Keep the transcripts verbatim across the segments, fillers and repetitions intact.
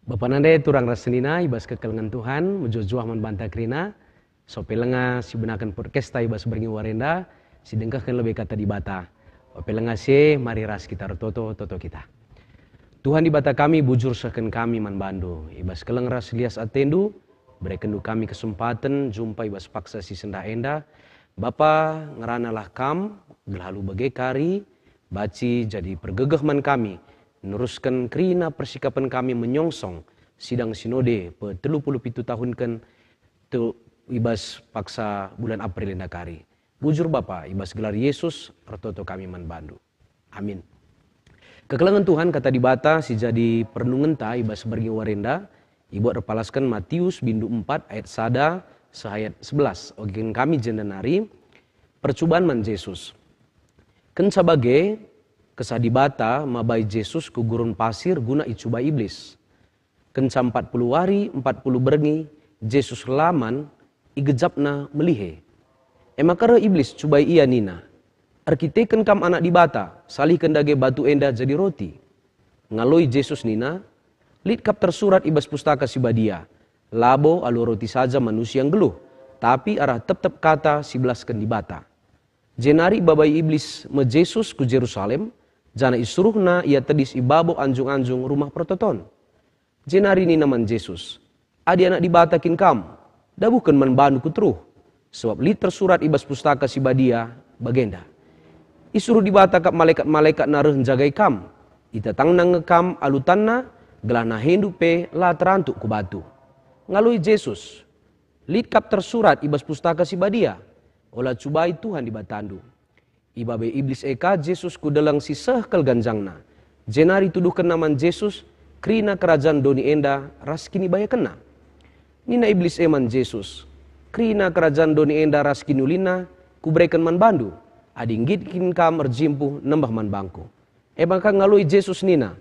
Bapa nande turang ras senina i bas kekelengen Tuhan, mejuah-juah man banta kerina, sope lenga si benaken podcast i bas berngi wari enda, si dengkehken lebe Kata Dibata. Ope lenga si e, mari ras kita ertoto, toto kita. Tuhan Dibata kami, bujur sehken kami man bandu, i bas keleng ras lias atendu, berekenndu kami kesempaten jumpa i bas paksa si sendah enda. Bapa, ngeranalah kam, gelah alu bage kari, banci jadi pergegeh man kami, nerusken kerina persikapen kami menyongsong sidang sinode pe telu puluh pitu tahunken tu i bas paksa bulan April enda kari. Bujur Bapa, i bas gelar Yesus, ertoto kami man bandu. Amin. Kekelengen Tuhan, Kata Dibata si jadi perenungenta i bas berngi wari enda, ibuat erpalasken Matius bindu empat ayat sada seh ayat sebelas. Ogiken kami jenda nari, percuban man Jesus. Kenca bage, Kesah Dibata mabai Jesus ku gurun pasir guna icubai Iblis. Kenca empat puluh wari, empat puluh berngi, Jesus la man, igejapna melihe. E maka reh Iblis cubai Ia nina, "Erkiteken Kam Anak Dibata, salihken dage batu enda jadi roti." Ngaloi Jesus nina, "Lit kap tersurat i bas Pustaka Si Badia, 'Labo alu roti saja manusia nggeluh, tapi arah tep-tep kata si belasken Dibata.'" Jenari ibabai Iblis me Jesus ku Jerusalem, janah isuruhna Ia tedis i babo anjung-anjung Rumah Pertoton. Jenari nina man Jesus, "Adi Anak Dibata kin Kam, dabuhken man bandu ku teruh, sebab lit tersurat i bas Pustaka Si Badia bagenda, 'Isuruh Dibata kap malekat-malekatNa reh njagai Kam, itatangNa nge Kam alu tanNa, gelah naheNdu pe la terantuk ku batu.'" Ngaloi Jesus, "Lit kap tersurat i bas Pustaka Si Badia, 'Ola cubai Tuhan Dibatandu.'" Ibabai Iblis e ka Jesus ku deleng si seh kal ganjangna, jenari ituduhkenna man Jesus kerina kerajan doni enda ras kinibayakenna. Nina Iblis e man Jesus, "Kerina kerajan doni enda ras kiniulinna Kubereken man bandu, adi nggit kin Kam erjimpuh nembeh man bangKu." E maka ngaloi Jesus nina,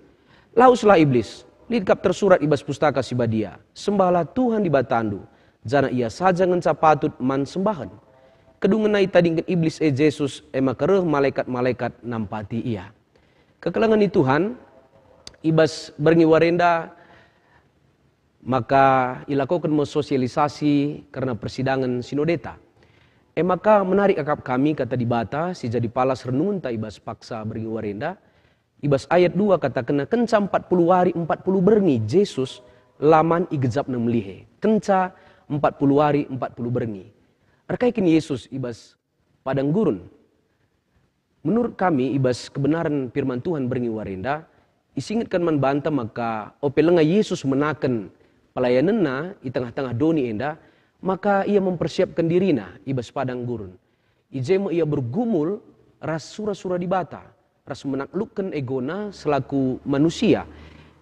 "Laweslah Iblis, lit kap tersurat i bas Pustaka Si Badia, 'Sembahlah Tuhan Dibatandu, janah Ia saja ngenca patut man sembahen.'" Kedungenna itadingken Iblis e Jesus, e maka reh malekat-malekat nampati ia. Kekelengen ni Tuhan, i bas berngi wari enda, maka ilakoken me sosialisasi kerna persidangen sinodeta. E maka menarik akap kami Kata Dibata si jadi palas renungenta i bas paksa berngi wari enda. I bas ayat dua katakenna, "Kenca empat puluh wari empat puluh berngi Jesus la man, igejapna melihe." Kenca empat puluh wari empat puluh berngi. Erkai kin Jesus i bas padang gurun? Menurut kami, i bas kebenaren firman Tuhan berngi wari enda, isingetken man banta maka ope lenga Jesus menaken pelayanenNa i tengah-tengah doni enda, maka Ia mempersiapken diriNa i bas padang gurun. I je me Ia bergumul ras sura-sura Dibata, ras menaklukken egoNa selaku manusia,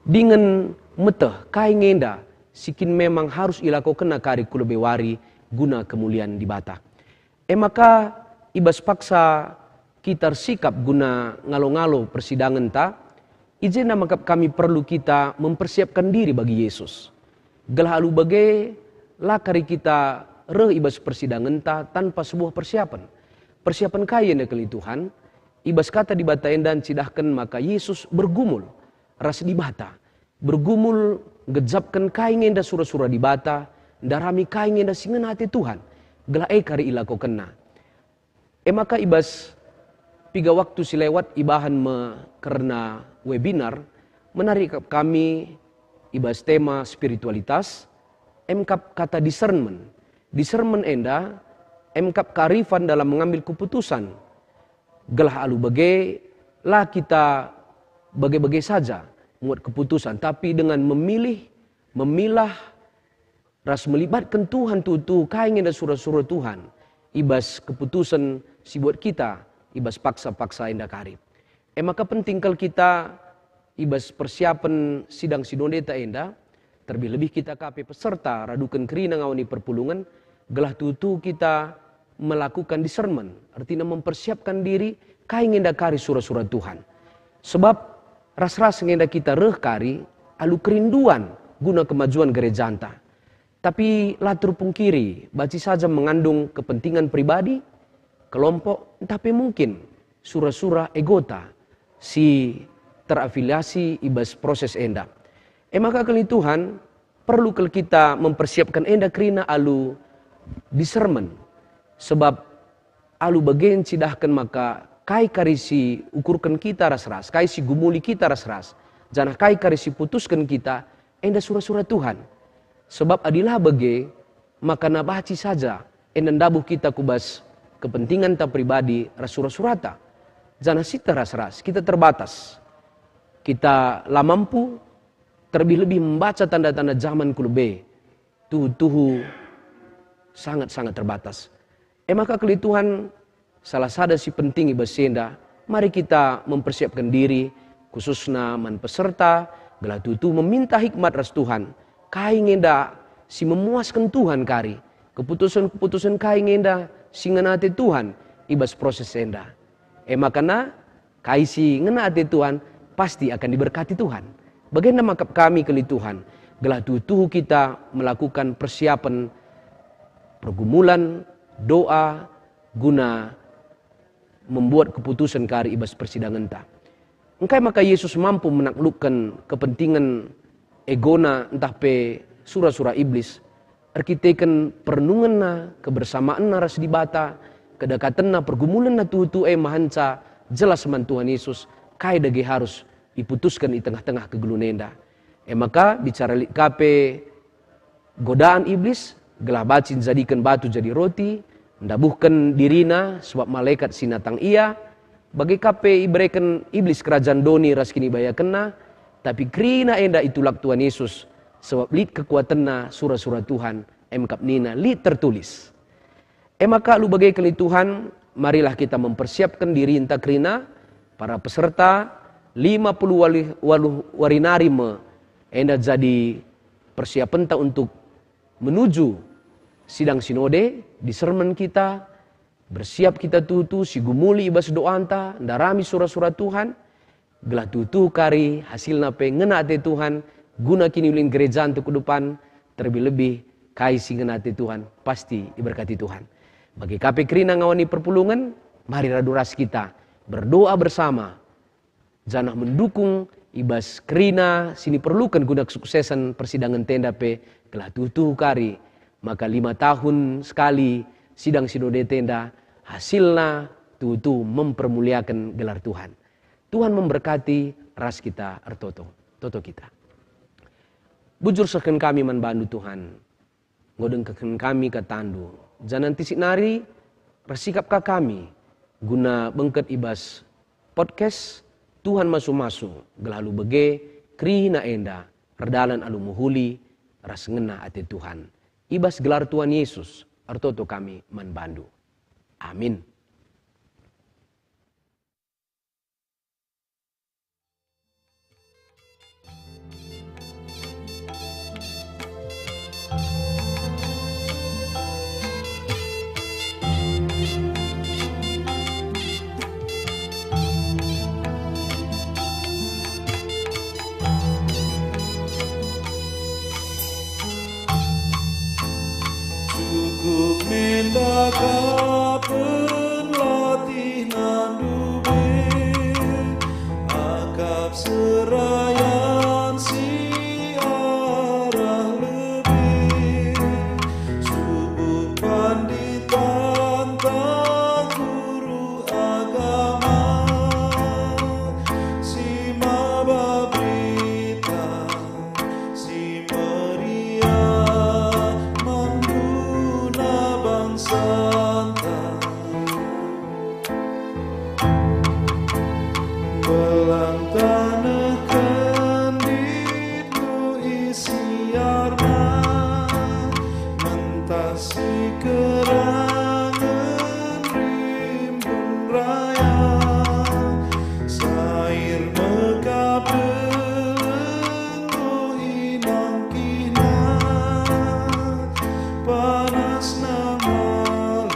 dingen meteh kai nge enda si kin memang harus ilakokenNa kari ku lebe wari guna kemulian Dibata. E maka, i bas paksa kita ersikap guna ngalo-ngalo persidangenta, i jenda maka kami perlu kita mempersiapkan diri bagi Yesus. Gelah alu bage, la kari kita reh i bas persidangenta tanpa sebuah persiapan. Persiapan kai enda kal ni Tuhan? I bas Kata Dibata enda ncidahken maka Yesus bergumul ras Dibata. Bergumul, nggejapken kai nge enda sura-sura Dibata, ndarami kai nge enda si ngena ate Tuhan, gelah e kari ilakokenNa. E maka i bas piga waktu si lewat ibahan me kerna webinar, menarik kami i bas tema spiritualitas, emkap kata discernment. Discernment enda emkap kearifan dalam mengambil keputusan. Gelah alu bage, la kita bage-bage saja muat keputusan, tapi dengan memilih, memilah, ras melibatken Tuhan tuhu-tuhu kai nge enda sura-sura Tuhan i bas keputusen si buat kita i bas paksa-paksa enda kari. E maka penting kal kita i bas persiapen sidang sinodeta enda, terlebih-lebih kita ka pe peserta raduken kerina ngawan i perpulungen, gelah tuhu-tuhu kita melakukan discernment, ertina mempersiapkan diri kai nge enda kari sura-sura Tuhan. Sebab ras-ras nge enda kita reh kari alu kerinduan guna kemajuan gerejanta. Tapi la terpungkiri, banci saja mengandung kepentingan pribadi, kelompok, ntah pe mungkin sura-sura egota si terafiliasi i bas proses enda. E maka kali Tuhan, perlu kal kita mempersiapkan enda kerina alu discernment, sebab alu bage ncidahken maka kai kari si ukurken kita ras-ras, kai si gumuli kita ras-ras, janah kai kari si putusken kita, enda sura-sura Tuhan. Sebab adi la bage, maka nabaci saja enda ndabuh kita ku bas kepentingenta pribadi ras sura-surata. Janah sieteh ras-ras, kita terbatas. Kita la mampu, terlebih-lebih membaca tanda-tanda zaman ku lebe. Tuhu-tuhu sangat-sangat terbatas. E maka kali Tuhan, salah sada si penting i bas enda, mari kita mempersiapkan diri, khususna man peserta, gelah tuhu-tuhu meminta hikmat ras Tuhan. Kai nge enda si memuasken Tuhan kari? Keputusen-keputusen kai nge enda si ngena ate Tuhan i bas proses enda? E maka na, kai si ngena ate Tuhan, pasti akan diberkati Tuhan. Bagenda maka kami kali Tuhan, gelah tuhu-tuhu kita melakukan persiapen pergumulan, doa, guna membuat keputusen kari i bas persidangenta. Engkai maka Yesus mampu menaklukken kepentingen egona ntah pe sura-sura Iblis, erkiteken perenungenna, kebersamaenna ras Dibata, kedekatenna, pergumulenna tuhu-tuhu e mahanca jelas man Tuhan Yesus kai dage harus iputusken i tengah-tengah kegeluhen enda. E maka, bicara lit ka pe godaan Iblis, gelah banci njadiken batu jadi roti, ndabuhken dirina sebab malekat si natang ia, bage ka pe ibereken Iblis kerajan doni ras kinibayakenna, tapi kerina enda itulak Tuhan Yesus, sebab lit kekuatenna sura-sura Tuhan, emkap nina lit tertulis. E maka alu bage kali Tuhan, marilah kita mempersiapken dirinta kerina, para peserta, lima puluh waluh, waluh wari nari me enda jadi persiapenta untuk menuju sidang sinode, discernment kita, bersiap kita tuhu-tuhu, sigumuli i bas doanta, ndarami sura-sura Tuhan, gelah tuhu-tuhu kari hasilna pe ngena ate Tuhan, guna kiniulin gerejanta ku depan, terlebih-lebih kai si ngena ate Tuhan, pasti iberkati Tuhan. Bage ka pe kerina ngawani perpulungen, mari radu ras kita berdoa bersama, janah mendukung i bas kerina si niperluken guna kesuksesen persidangenta enda pe, gelah tuhu-tuhu kari, maka lima tahun sekali sidang sinodeta enda, hasilna tuhu-tuhu mempermuliaken gelar Tuhan. Tuhan memberkati ras kita ertoto. Toto kita. Bujur sehken kami man bandu, Tuhan. Enggo dengkehken kami katandu. Janah ntisik nari, ersikap ka kami, guna bengket i bas podcast Tuhan Masu-masu, gelah alu bage kerina enda erdalan alu mehuli ras ngena ate Tuhan. I bas gelar Tuhan Yesus, ertoto kami man bandu. Amin. Cukup menda kapen latih nandu be, akap serayan si arah lebih, subuk pandita ntah guru agama, si maba berita si meriah man guna bangsanta. Belang taneh kenditndu isiarna, mentah si kerangen rimbun raya, sair mekap delengku inangkihna, panasna malem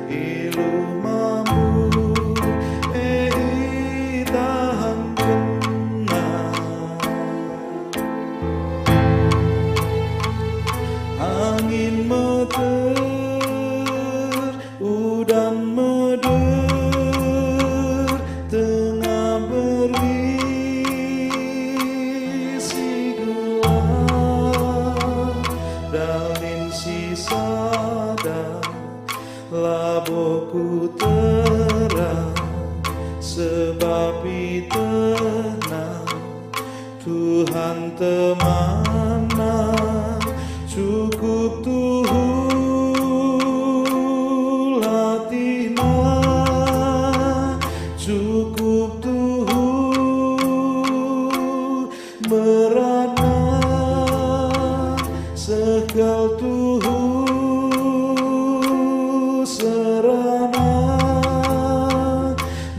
iluh mambu e ita Tapi tenang, Tuhan temanna, cukup tuhu latihna, cukup tuhu merana, seh kal tuhu serana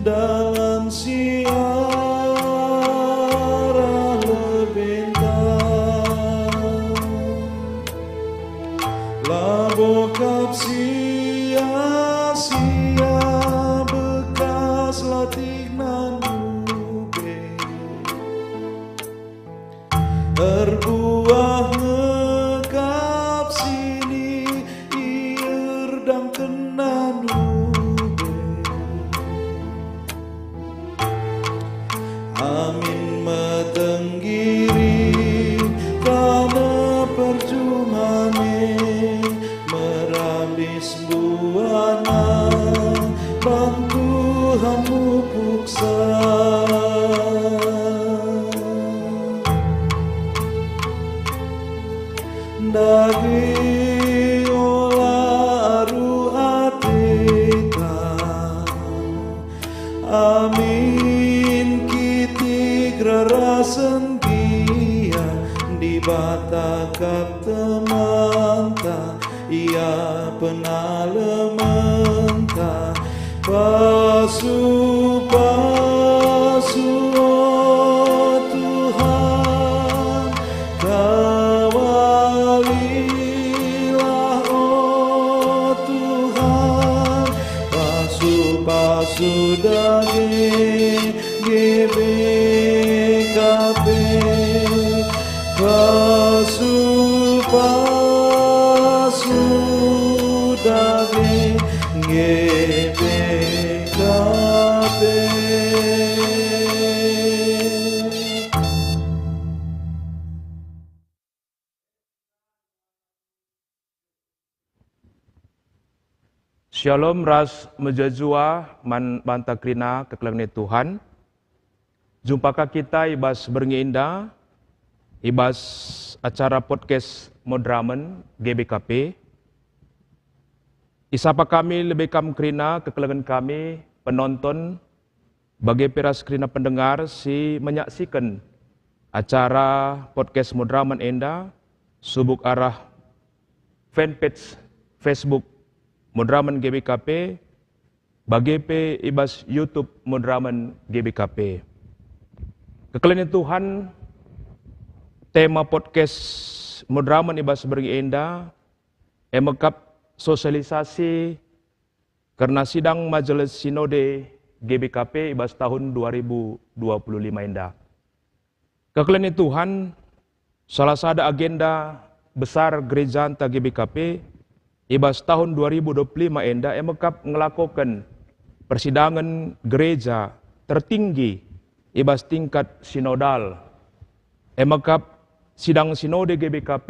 dalan si arah lebenta. Labo kap sia-sia bekas latihna ndube. Erbuah ngekap sini ierdangkenna ndube. Amin metenggiring taneh perjuman e, merambis buahna, bantu hamu puksa. Dage ola aru ateta, amin kitik rara sentia, Dibata kap temanta, Ia penalementa. Pasu-pasu, o Tuhan, kawalilah, o Tuhan, pasu-pasu dage G B K P, pasu-pasu dage G B K P. Shalom ras mejuah-juah man banta kerina kekelengen Tuhan. Jumpa ka kita i bas berngi enda, i bas acara podcast Moderamen G B K P. Isapa kami lebe kam kerina kekelengen kami, penonton, bage pe ras kerina pendengar si menyaksiken acara podcast Moderamen enda, subuk arah fanpage Facebook Moderamen G B K P, bage pe i bas YouTube Moderamen G B K P. Kekelengen Tuhan, tema podcast Moderamen i bas berngi enda, e me kap sosialisasi kerna sidang Majelis Sinode G B K P i bas tahun dua ribu dua puluh lima enda. Kekelengen Tuhan, salah sada agenda besar gerejanta G B K P i bas tahun dua ribu dua puluh lima enda e me kap ngelakoken persidangen gereja tertinggi i bas tingkat sinodal, e me kap sidang sinode G B K P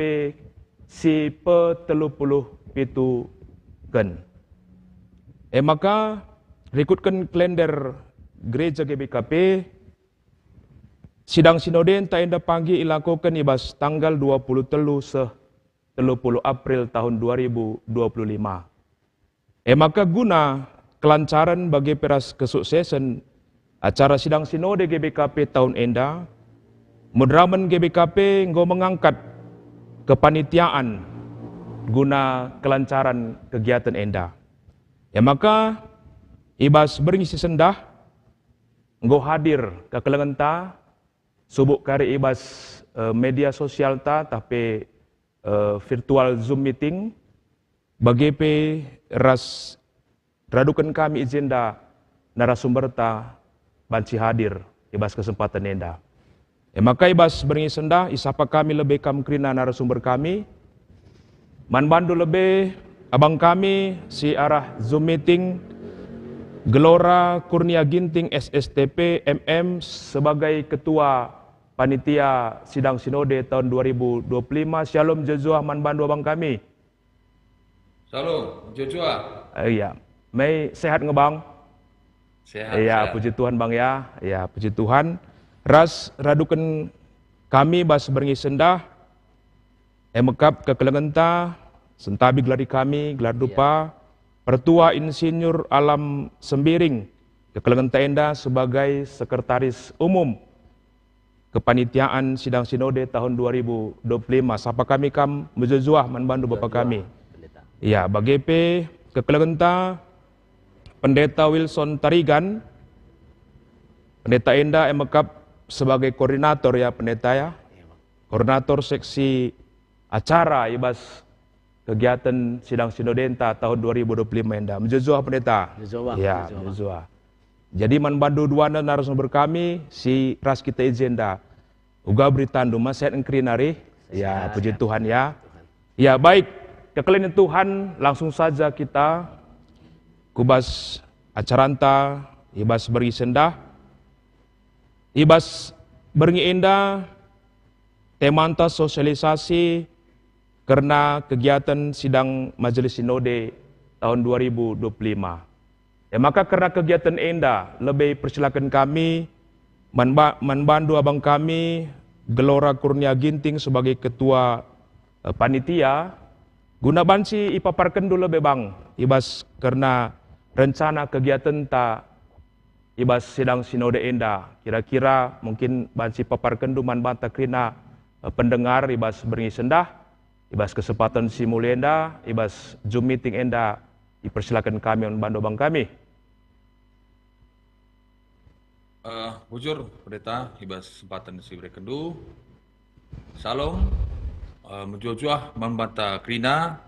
si petelupulupituken. E maka, rikutken kalender gereja G B K P, sidang sinodenta enda pagi ilakoken i bas tanggal dua puluh telu seh telu puluh April tahun dua ribu dua puluh lima. E maka guna kelancaran bage pe ras kesuksesen acara sidang sinode G B K P tahun enda, Moderamen G B K P enggo mengangkat kepanitiaan guna kelancaran kegiatan enda. E maka, i bas berngi si sendah, enggo hadir kekelengenta, subuk kari i bas, eh, media sosialta, tah pe, eh, virtual Zoom meeting, bage pe ras raduken kami i jenda narasumberta banci hadir i bas kesempaten enda. E maka i bas berngi sendah, isapa kami lebe kam kerina narasumber kami. Man bandu lebe abang kami si arah Zoom meeting, Gelora Kurnia Ginting, S S T P, M M, sebagai Ketua Panitia Sidang Sinode tahun dua ribu dua puluh lima. Shalom mejuah-juah man bandu abang kami. Shalom, mejuah-juah. Eh, iya. Mei sehat nge, Bang? Sehat, iya, sehat. Puji Tuhan, Bang, ya. Ya, puji Tuhan. Ras raduken kami bas berngi sendah, e mekap kekelengenta, sentabi gelari kami, gelar dupa, Pertua Insinyur Alam Sembiring, kekelengenta enda sebagai Sekretaris Umum Kepanitiaan Sidang Sinode tahun dua ribu dua puluh lima. Sapa kami kam mejuah-juah man bandu Bapa kami. Pendeta. Ya, bage pe kekelengenta Pendeta Wilson Tarigan, pendeta enda e mekap sebagai koordinator ya, pendeta ya. Koordinator seksi acara i bas kegiatan Sidang Sinodenta tahun dua ribu dua puluh lima enda. Mejuah-juah, Pendeta. Mejuah-juah, ya, mejuah-juah. Mejuah-juah. Jadi man bandu duana narasumber kami si ras kita i jenda. Uga beritandu, ma sehat engkeri nari? Ya, sehat, puji Tuhan ya. Tuhan. Ya, baik. Kekelinen Tuhan, langsung saja kita ku bas acaranta i bas berngi sendah. I bas berngi enda temanta sosialisasi kerna kegiatan sidang Majelis Sinode tahun dua ribu dua puluh lima. E maka kerna kegiatan enda lebe persilaken kami man ba-, man bandu abang kami, Gelora Kurnia Ginting sebagai ketua, eh, panitia, guna banci ipaparkenndu lebe bang i bas kerna rencana kegiatenta i bas sidang sinode enda. Kira-kira mungkin banci paparkenndu man banta kerina, eh, pendengar i bas berngi sendah, i bas kesempatan si mulia enda, i bas Zoom meeting enda, ipersilaken kami man bandu abang kami. Eh, bujur, Pendeta, i bas kesempatan si berekenndu. Salom, eh, mejuah-juah man banta kerina.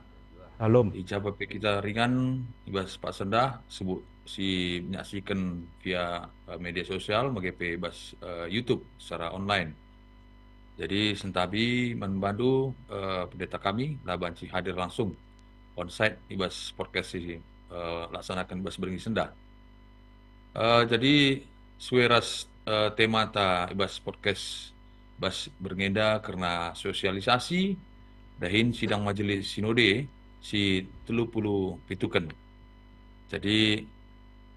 Salom. I ja pe kita ringan i bas paksa sendah, sebut si menyaksikan via, eh, media sosial, bage pe i bas, eh, YouTube secara online. Jadi, sentabi man bandu, eh, pendeta kami, la banci hadir langsung onsite i bas podcast si, eh, laksanaken bas berngi sendah. Eh, jadi, sue ras, eh, temata i bas podcast bas berngi enda kerna sosialisasi dahin sidang Majelis Sinode si telu puluh pituken. Jadi,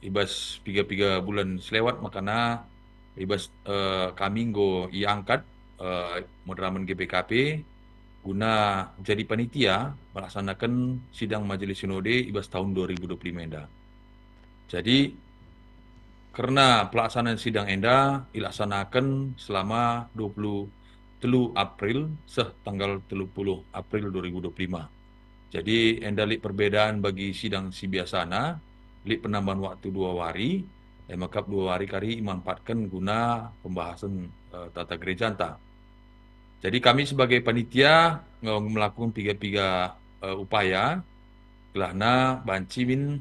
i bas piga-piga bulan selewat makana i bas, eh, kami enggo iangkat, eh, moderamen G B K P guna jadi panitia melaksanaken sidang Majelis Sinode i bas tahun dua ribu dua puluh lima enda. Jadi, kerna pelaksanaan sidang enda ilaksanaken selama dua puluh telu April seh tanggal telu puluh April dua ribu dua puluh lima. Jadi, enda lit perbedaan bagi sidang si biasana, lit penambahan waktu dua wari, e maka dua wari kari imanfaatken guna pembahasan, eh, tata gerejanta. Jadi, kami sebagai panitia, eh, melakukan piga-piga, eh, upaya, gelahna banci min,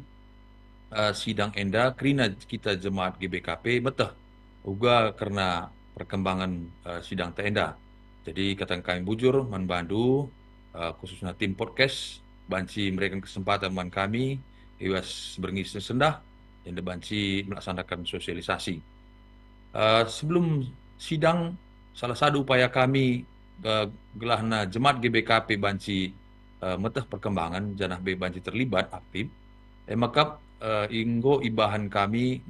eh, sidang enda kerina kita jemaat G B K P meteh uga kerna perkembangan, eh, sidangta enda. Jadi, kataken kami bujur man bandu, eh, khususna tim podcast, banci mereken kesempatan man kami i bas berngi sendah, enda banci melaksanakan sosialisasi. Eh, sebelum sidang, salah satu upaya kami, eh, gelahna jemaat G B K P banci, eh, meteh perkembangan janah be banci terlibat aktif, e maka, eh, enggo ibahan kami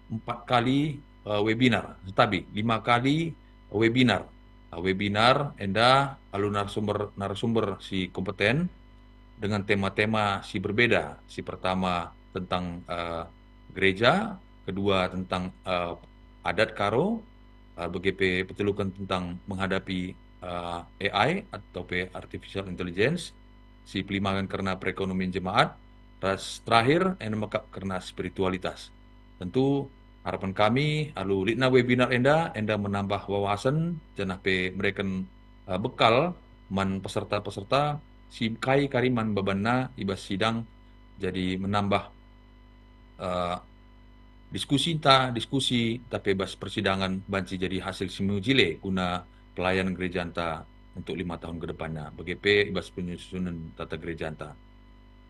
empat kali, eh, webinar, sentabi lima kali webinar. Eh, webinar enda alu narasumber-narasumber si kompeten dengan tema-tema si berbeda. Si pertama tentang, eh, gereja, kedua tentang, eh, adat Karo, eh, bage pe peteluken tentang menghadapi, eh, A I atau pe artificial intelligence, si pelimaken kerna perekonomian jemaat, ras terakhir enda mekap kerna spiritualitas. Tentu harapan kami alu litna webinar enda, enda menambah wawasen janah pe mereken, eh, bekal man peserta-peserta si kai kari man babanna i bas sidang, jadi menambah, eh, diskusinta, diskusi, tapi bas persidangan banci jadi hasil si mejile guna pelayanan gerejanta untuk lima tahun ke depanna, bage pe i bas penyusunan tata gerejanta.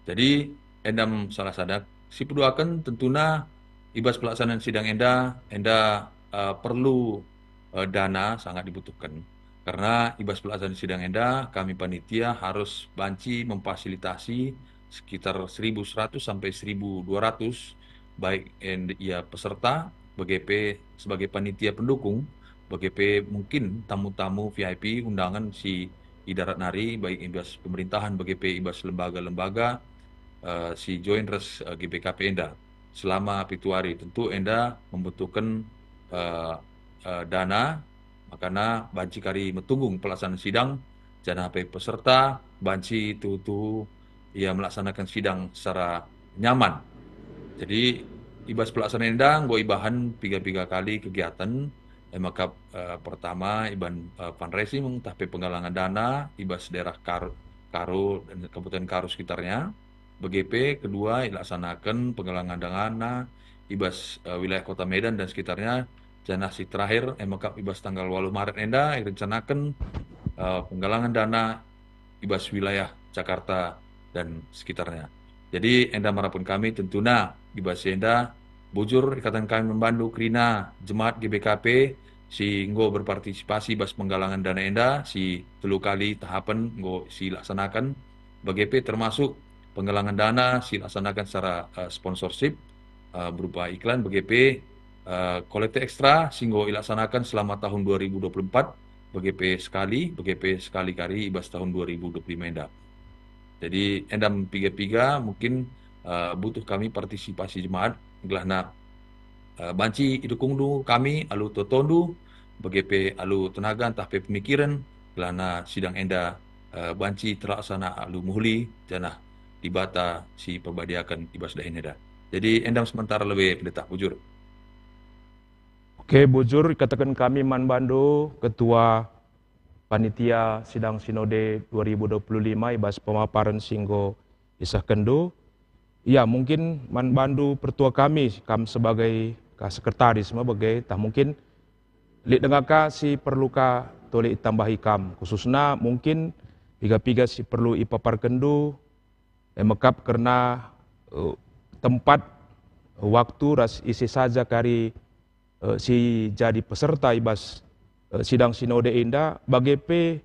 Jadi, enda me salah sada si peduaken tentuna i bas pelaksanaan sidang enda, enda, eh, perlu, eh, dana sangat dibutuhkan. Karena i bas pelaksanaan sidang enda, kami panitia harus banci memfasilitasi sekitar seribu seratus sampai seribu dua ratus baik en-, ia peserta, bage pe sebagai panitia pendukung, bage pe mungkin tamu-tamu V I P undangan si i darat nari, baik i bas pemerintahan, bage pe i bas lembaga-lembaga, eh, si join ras, eh, G B K P enda selama pitu wari. Tentu enda membutuhken, eh, eh, dana, makana banci kari metunggung pelaksanaan sidang, janah pe peserta banci tuhu-tuhu ia melaksanakan sidang secara nyaman. Jadi, i bas pelaksanaan enda enggo ibahan piga-piga kali kegiatan, e maka, eh, pertama iban, eh, fundraising, tah pe penggalangan dana i bas daerah Kar-, Karo dan Kabupaten Karo sekitarnya. Bage pe kedua ilaksanaken penggalangan dana i bas, eh, wilayah Kota Medan dan sekitarnya, janah si terakhir, e maka i bas tanggal waluh Maret enda irencanaken, eh, penggalangan dana i bas wilayah Jakarta dan sekitarnya. Jadi, enda marapen kami tentuna i bas enda, bujur ikataken kami man bandu kerina jemaat G B K P si enggo berpartisipasi i bas penggalangan dana enda, si telu kali tahapen enggo silaksanaken, bage pe termasuk penggalangan dana silaksanaken secara, eh, sponsorship, eh, berupa iklan, bage pe, eh, kolekte ekstra si enggo ilaksanaken selama tahun dua ribu dua puluh empat, bage pe sekali, bage pe sekali kari i bas tahun dua ribu dua puluh lima enda. Jadi, enda piga-piga mungkin, eh, butuh kami partisipasi jemaat, gelahna, eh, banci idukungndu kami alu totondu, bage pe alu tenaga ntah pe pemikiren, gelahna sidang enda, eh, banci terlaksana alu mehuli, janah Dibata si perbadiaken i bas dahin enda. Jadi, enda sementara lebe, Pendeta, bujur. Oke, bujur ikataken kami man bandu, Ketua Panitia Sidang Sinode dua ribu dua puluh lima, i bas pemaparen si enggo isehkenndu. Ya, mungkin man bandu pertua kami, kam sebagai ka sekretaris me bage, tah mungkin lit denga ka si perlu ka tole itambahi kam, khususna mungkin piga-piga si perlu ipaparkenndu, e mekap kerna, eh, tempat, waktu ras ise saja kari, eh, si jadi peserta i bas, eh, sidang sinode enda, bage pe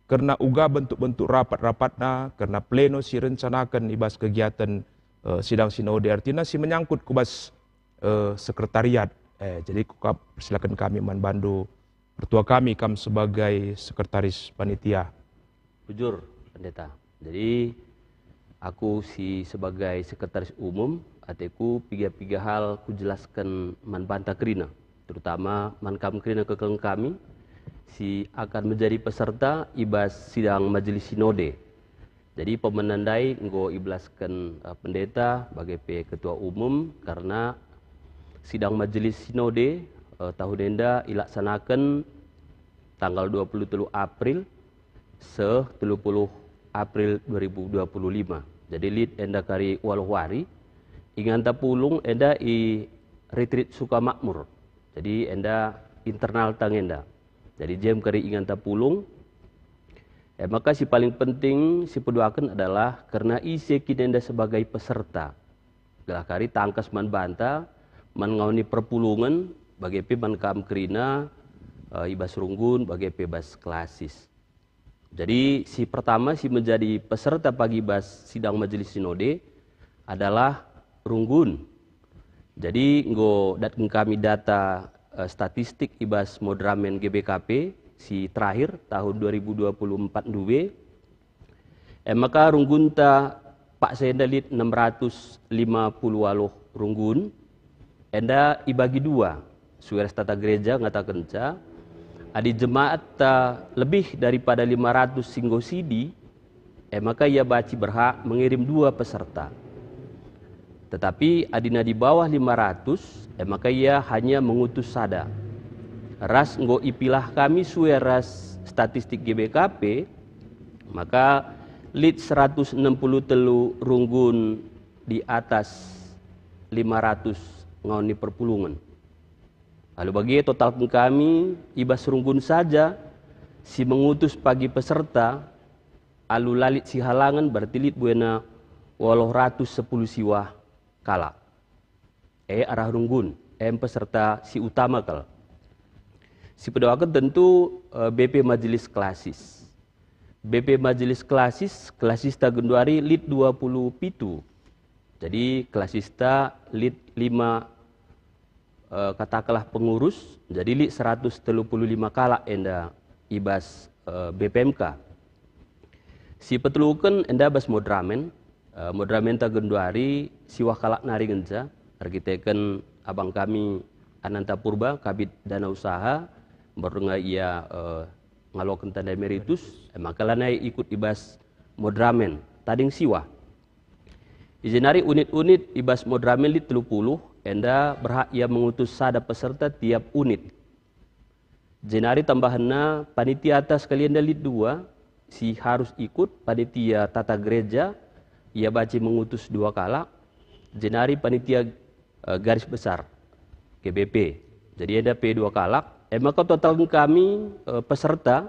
kerna uga bentuk-bentuk rapat-rapatna, kerna pleno si rencanaken i bas kegiaten, eh, sidang sinode, artina si menyangkut ku bas, eh, sekretariat. Eh, jadi kuka persilaken kami man bandu, pertua kami kam sebagai sekretaris panitia. Bujur, Pendeta. Jadi, aku si sebagai sekretaris umum, ateku piga-piga hal kujelasken man banta kerina, terutama man kam kerina kekelengen kami, si akan menjadi peserta i bas sidang Majelis Sinode. Jadi, pemena ndai enggo ibelasken, eh, Pendeta bage pe Ketua Umum, karena sidang Majelis Sinode, eh, tahun enda ilaksanaken tanggal dua puluh telu April seh telu puluh April dua ribu dua puluh lima. Jadi, lit enda kari waluh wari, inganta pulung enda i Retreat Sukamakmur. Jadi, enda internal tang enda. Jadi, jem kari inganta pulung. E maka si paling penting si peduaken adalah kerna ise kin enda sebagai peserta. Gelah kari tangkas man banta, man ngawan ni perpulungen, bage pe man kam kerina, eh, i bas runggun, bage pe bas klasis. Jadi, si pertama si menjadi peserta pagi bas sidang Majelis Sinode adalah runggun. Jadi, enggo datken kami data, eh, statistik i bas moderamen G B K P si terakhir tahun dua ribu dua puluh empat ndube. E maka runggunta paksa enda lit enam ratus lima puluh waluh runggun, enda ibagi dua, sue ras tata gereja ngatakenca, adi jemaat, eh, lebih daripada lima ratus si enggo sidi, e maka ia banci berhak mengirim dua peserta. Tetapi adina di bawah lima ratus, e maka ia hanya mengutus sada. Ras enggo ipilah kami sue ras statistik G B K P, maka lit seratus enam puluh telu runggun di atas lima ratus ngawan ni perpulungen. Alu bage totalken kami i bas runggun saja si mengutus pagi peserta, alu la lit sihalangen, berarti lit buena waluh ratus sepuluh siwah kalak. E arah runggun, em peserta si utama kal. Si peduaken tentu, eh, B P Majelis Klasis. B P Majelis Klasis, klasista genduari lit dua puluh pitu. Jadi, klasista lit lima, eh, katakanlah pengurus, jadi lit seratus telu puluh lima kalak enda i bas, eh, B P M K. Si peteluken enda bas Modramen, eh, Modramenta genduari siwah kalak nari ngenca, erkiteken abang kami Ananta Purba, Kabid Dana Usaha, mbarnga ia, eh, ngaloken tanda emeritus, eh, maka lanai ikut i bas Modramen, tading siwah. I jenari unit-unit i bas Modramen lit telu puluh, enda berhak ia mengutus sada peserta tiap unit. Jenari tambahenna panitia atas kalienda lit dua, si harus ikut, panitia tata gereja, ia banci mengutus dua kalak, jenari panitia, eh, garis besar, G B P. Jadi enda pe dua kalak, e maka total kami, eh, peserta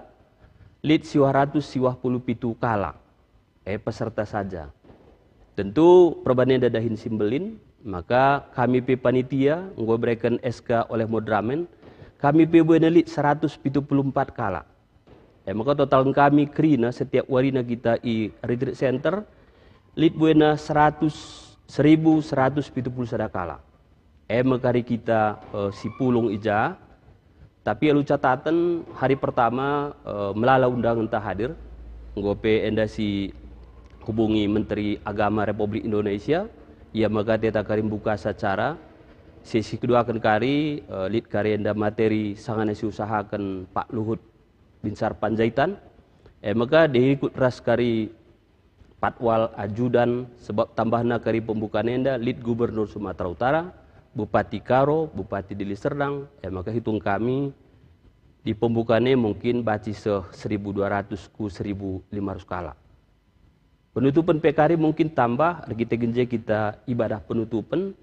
lit siwah ratus siwah puluh pitu kalak. Eh, peserta saja. Tentu perbahan enda dahin si mbelin, maka kami pe panitia enggo bereken S K oleh Modramen, kami pe buena lit seratus pitu puluh empat kalak. Eh, maka total kami kerina setiap warina kita i Retreat Center, lit buena seratus, seribu seratus pitu puluh sada kalak. E me kari kita, eh, si pulung i ja. Tapi alu cataten, hari pertama, eh, melala undangenta hadir. Enggo pe enda si hubungi Menteri Agama Republik Indonesia, ia maka teta kari mbuka acara. Sesi keduaken kari, eh, lit kari enda materi sangana si usahaken Pak Luhut Binsar Panjaitan. E maka diikut ras kari Patwal, ajudan, sebab tambahna kari pembukaan enda lit Gubernur Sumatera Utara, Bupati Karo, Bupati Deli Serdang, e maka hitung kami di pembukaan e mungkin banci seh seribu dua ratus ku seribu lima ratus kalak. Penutupen pe kari mungkin tambah, erkiteken je kita ibadah penutupen,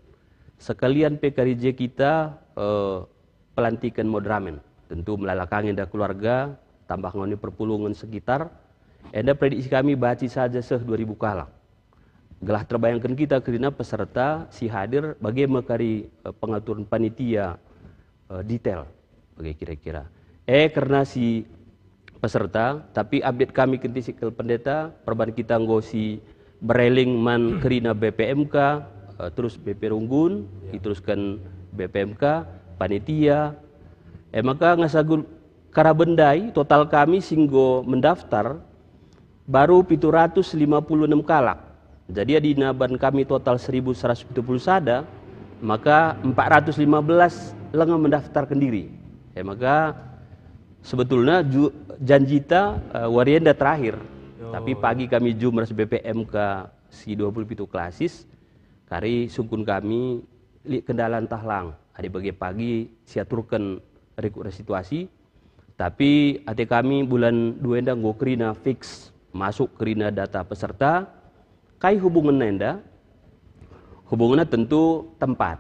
sekalian pe kari je kita, eh, pelantiken Modramen. Tentu melala ka nge enda keluarga, tambah ngoni perpulungen sekitar, enda prediksi kami banci saja seh dua ribu kalak. Gelah terbayangken kita kerina peserta si hadir, bage me kari, eh, pengaturen panitia, eh, detail, bage kira-kira. Eh, kerna si peserta, tapi update kami kentisik kal pendeta, perban kita enggo si bereling man kerina B P M K, eh, terus B P Runggun, ya, diterusken B P M K, panitia. Eh, maka ngasa gul-, karaben ndai total kami si enggo mendaftar baru pitu ratus lima puluh enem kalak. Jadi adina ban kami total seribu seratus pitu puluh sada, maka empat ratus lima belas langa mendaftarken diri. Eh, maka sebetulna ju-, janjita, eh, wari enda terakhir. Yo. Tapi pagi kami jum ras B P M K si dua puluh pitu klasis, kari sungkun kami lit kendala ntah lang. Adi bage pagi siaturken rikut ras situasi, tapi ate kami bulan dua enda enggo kerina fix masuk kerina data peserta. Kai hubungenna enda? Hubungenna tentu tempat.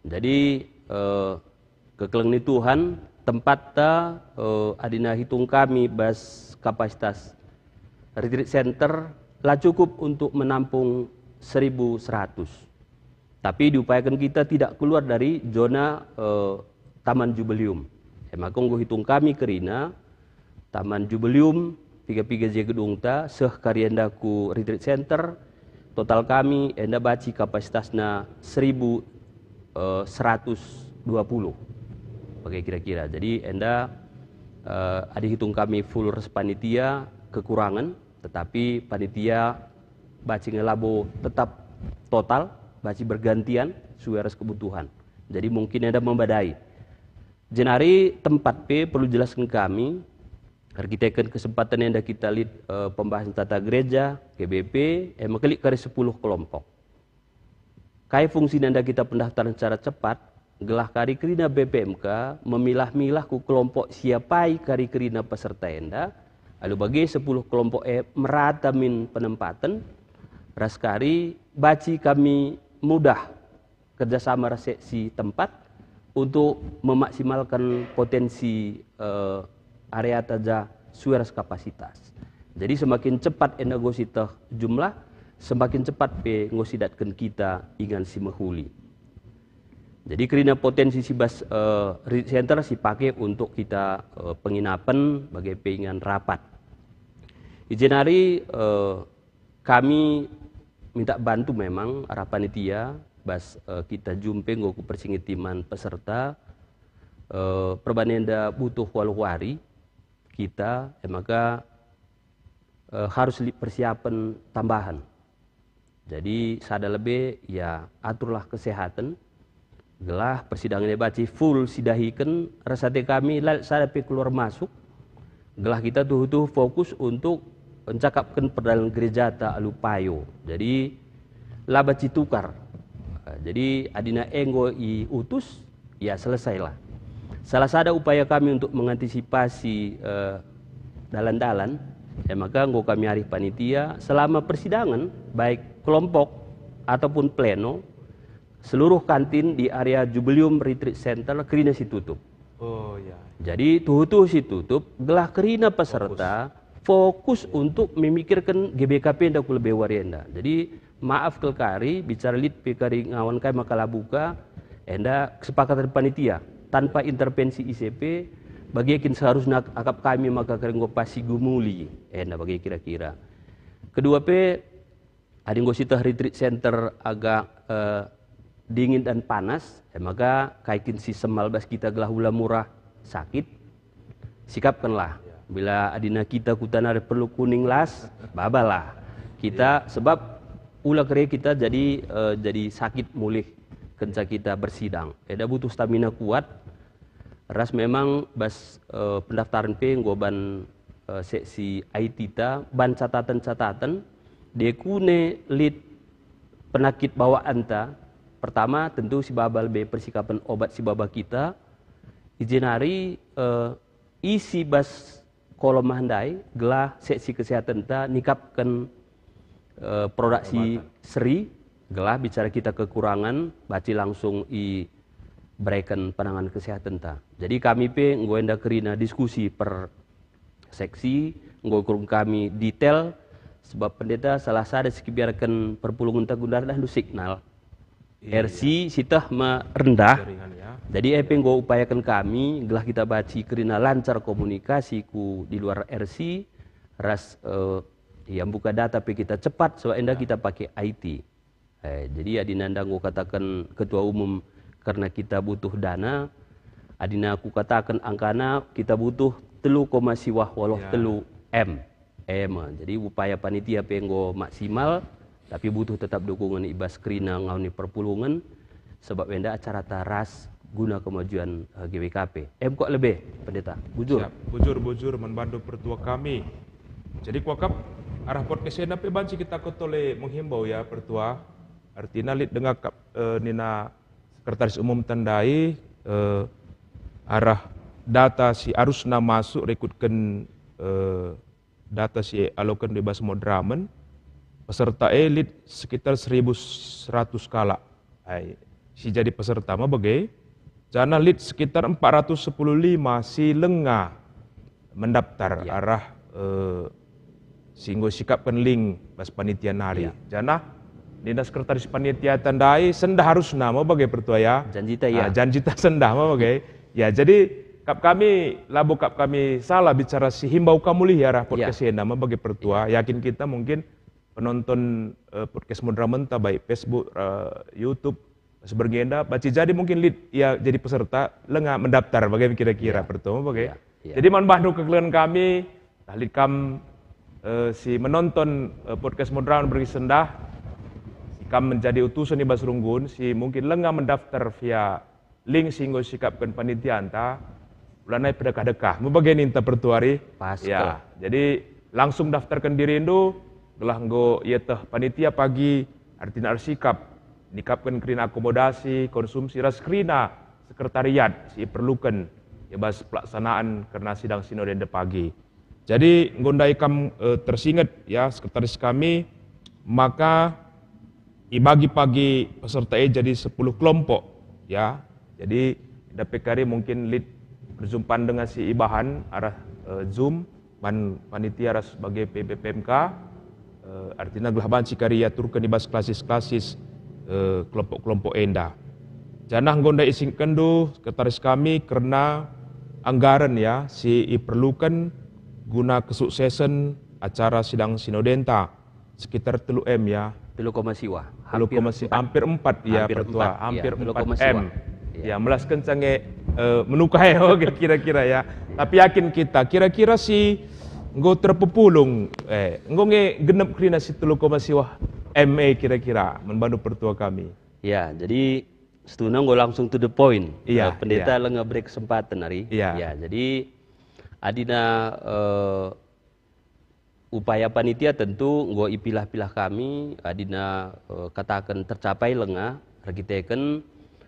Jadi, eh, kekelengen ni Tuhan, tempatta, eh, adina hitung kami bas kapasitas retreat center la cukup untuk menampung seribu seratus. Tapi diupayaken kita tidak keluar dari zona, eh, Taman Jubileum. E maka enggo hitung kami kerina, Taman Jubileum, piga-piga je gedungta, seh kari enda ku retreat center, total kami enda banci kapasitasna seribu, eh, seratus dua puluh. Bage kira-kira. Jadi enda, eh, adi hitung kami full ras panitia, kekurangan, tetapi panitia banci nge labo tetap total, banci bergantian sue ras kebutuhan. Jadi mungkin enda membadai. Jenari tempat pe perlu jelasken kami, erkiteken kesempatan enda kita lit, eh, pembahasan tata gereja, G B P, e maka lit kari sepuluh kelompok. Kai fungsi nanda kita pendaftaran secara cepat, gelah kari kerina B P M K memilah-milah ku kelompok si apai kari kerina peserta enda, alu bage sepuluh kelompok e merata min penempaten, ras kari banci kami mudah kerjasama ras seksi tempat untuk memaksimalkan potensi, eh, area taja sue ras kapasitas. Jadi semakin cepat enda enggo sieteh jumlah, semakin cepat pe enggo sidatken kita ingan si mehuli. Jadi kerina potensi si bas, eh, retreat center sipake untuk kita, eh, penginapen bage pe ingan rapat. I jenari, eh, kami minta bantu memang arah panitia, bas, eh, kita jumpe enggo kupersingeti man peserta, eh, perbahan enda butuh waluh wari kita, e maka, eh, harus lit persiapan tambahan. Jadi sada lebe, ya, aturlah kesehatan, gelah persidangan e banci full sidahiken, ras ate kami la lit sada pe keluar masuk, gelah kita tuhu-tuhu fokus untuk encakapken perdalan gerejata alu payo. Jadi, la banci tukar. Eh, jadi, adina enggo iutus, ya, selesailah. Salah sada upaya kami untuk mengantisipasi, eh, dalan-dalan, e maka enggo kami arih panitia selama persidangan, baik kelompok ataupun pleno, seluruh kantin di area Jubileum Retreat Center kerina situtup. Oh, ya. Jadi, tuhu-tuhu situtup, gelah kerina peserta fokus untuk memikirkan G B K P enda ku lebe wari enda. Jadi, maaf kal kari, bicara lit pe kari ngawan kai maka la buka, enda kesepakatan panitia, tanpa intervensi I C P, bage kin seharusna akap kami maka kari enggo pasi gumuli, enda bage kira-kira. Kedua pe, adi enggo sieteh retreat center agak, eh, dingin dan panas, e maka kai kin si semal bas kita gelah ula murah sakit, sikapkenlah. Bila adina kita kuta nari perlu kuning las, babalah. Kita, sebab ula kere kita jadi, eh, jadi sakit mulih kenca kita bersidang. Eda butuh stamina kuat, ras memang bas, eh, pendaftaran pe enggo ban, eh, seksi I T ta, ban catatan-catatan, dekune lit penakit bawaanta. Pertama, tentu si baba lebe persikapen obat si baba kita, i je nari, eh, isi bas kolom ndai gelah seksi kesehatenta nikapken, eh, produksi seri, gelah bicara kita kekurangan, banci langsung ibereken penanganan kesehatenta. Jadi kami pe enggo enda kerina diskusi per seksi, enggo ukur kami detail, sebab pendeta salah sada si kebiarken perpulungenta gundar dah ndu signal. Iya. R C sieteh me rendah. Jaringan, ya. Jadi, e pe enggo upayaken kami, gelah kita banci kerina lancar komunikasi ku di luar R C, ras, eh, ya, mbuka data pe kita cepat, sebab enda kita pake I T. Eh, jadi adina enda enggo kataken Ketua Umum kerna kita butuh dana, adina kukataken angkana kita butuh telu koma siwah waluh telu M. E me. Jadi upaya panitia pe enggo maksimal, tapi butuh tetap dukungan i bas kerina ngawan ni perpulungen, sebab enda acarata ras guna kemajuan, eh, G W K P. Em kuak lebe, Pendeta. Bujur. Siap. Bujur, bujur, man bandu pertua kami. Jadi kuakap arah podcast enda pe banci kita ketole menghimbau ya, pertua. Artina lit denga kap, eh, nina Sekretaris Umumta ndai, eh, arah data si arusna masuk rikutken, eh, data si ialoken i bas Moderamen, peserta e lit sekitar seribu seratus kalak. Ai, si jadi peserta me bage, janah lit sekitar empat ratus sepuluh lima si langa mendaftar. Ya. Arah, eh, si enggo sikapken link bas panitia nari. Ya. Janah nina sekretaris panitiata ndai sendah arusna me bage, pertua ya. Janjita, ya. Ah, janjita sendah me bage. Ya, jadi kap kami, labo kap kami salah bicara si himbau kam mulih arah podcast enda me bage, pertua. Ya. Yakin kita mungkin penonton, eh, podcast Moderamen ta baik Facebook, eh, YouTube, sebergenda, banci jadi mungkin lit ia jadi peserta, langa mendaftar bage kira-kira, ya, pertua bage. Ya, ya. Jadi man bandu kekelengen kami, lah lit kam, eh, si menonton, eh, podcast Moderamen bagi sendah, si kam menjadi utusen i bas runggun, si mungkin langa mendaftar via link si enggo sikapken panitianta, ulanai pedekah-dekah. Me bage ninta pertua ari? Pas, ya, kal. Jadi langsung daftarken dirindu, gelah enggo ieteh panitia pagi, artina ersikap, nikapken kerina akomodasi, konsumsi, ras kerina sekretariat si iperluken i bas pelaksanaan kerna sidang sinode enda pagi. Jadi, enggo ndai kam, eh, tersinget, ya, sekretaris kami, maka ibagi pagi peserta e jadi sepuluh kelompok, ya. Jadi, enda pe kari mungkin lit perjumpan denga si ibahan arah, eh, Zoom, man panitia ras bage pe B P M K, eh, artina gelah banci kari iaturken i bas klasis-klasis, eh, kelompok-kelompok enda. Janah enggo ndai isingkenndu, sekretaris kami, kerna anggaren, ya, si iperluken guna kesuksesen acara sidang sinodenta, sekitar telu M, ya. Telu koma siwa. Telu koma siwa, hampir empat, ya, Pertua. Hampir empat, ya, hampir empat M. Ya, melaskenca nge, eh, menukai, oke, kira-kira, ya. Tapi yakin kita, kira-kira si enggo terpepulung, eh, enggo nge genep kerina si telu koma siwa M e kira-kira, man bandu Pertua kami. Ya, jadi situhuna enggo langsung to the point. Iya, eh, Pendeta iya. Langa beri kesempatan ari. Iya. Ya, jadi adina, eh, upaya panitia tentu enggo ipilah-pilah kami, adina, eh, kataken tercapai langa, erkiteken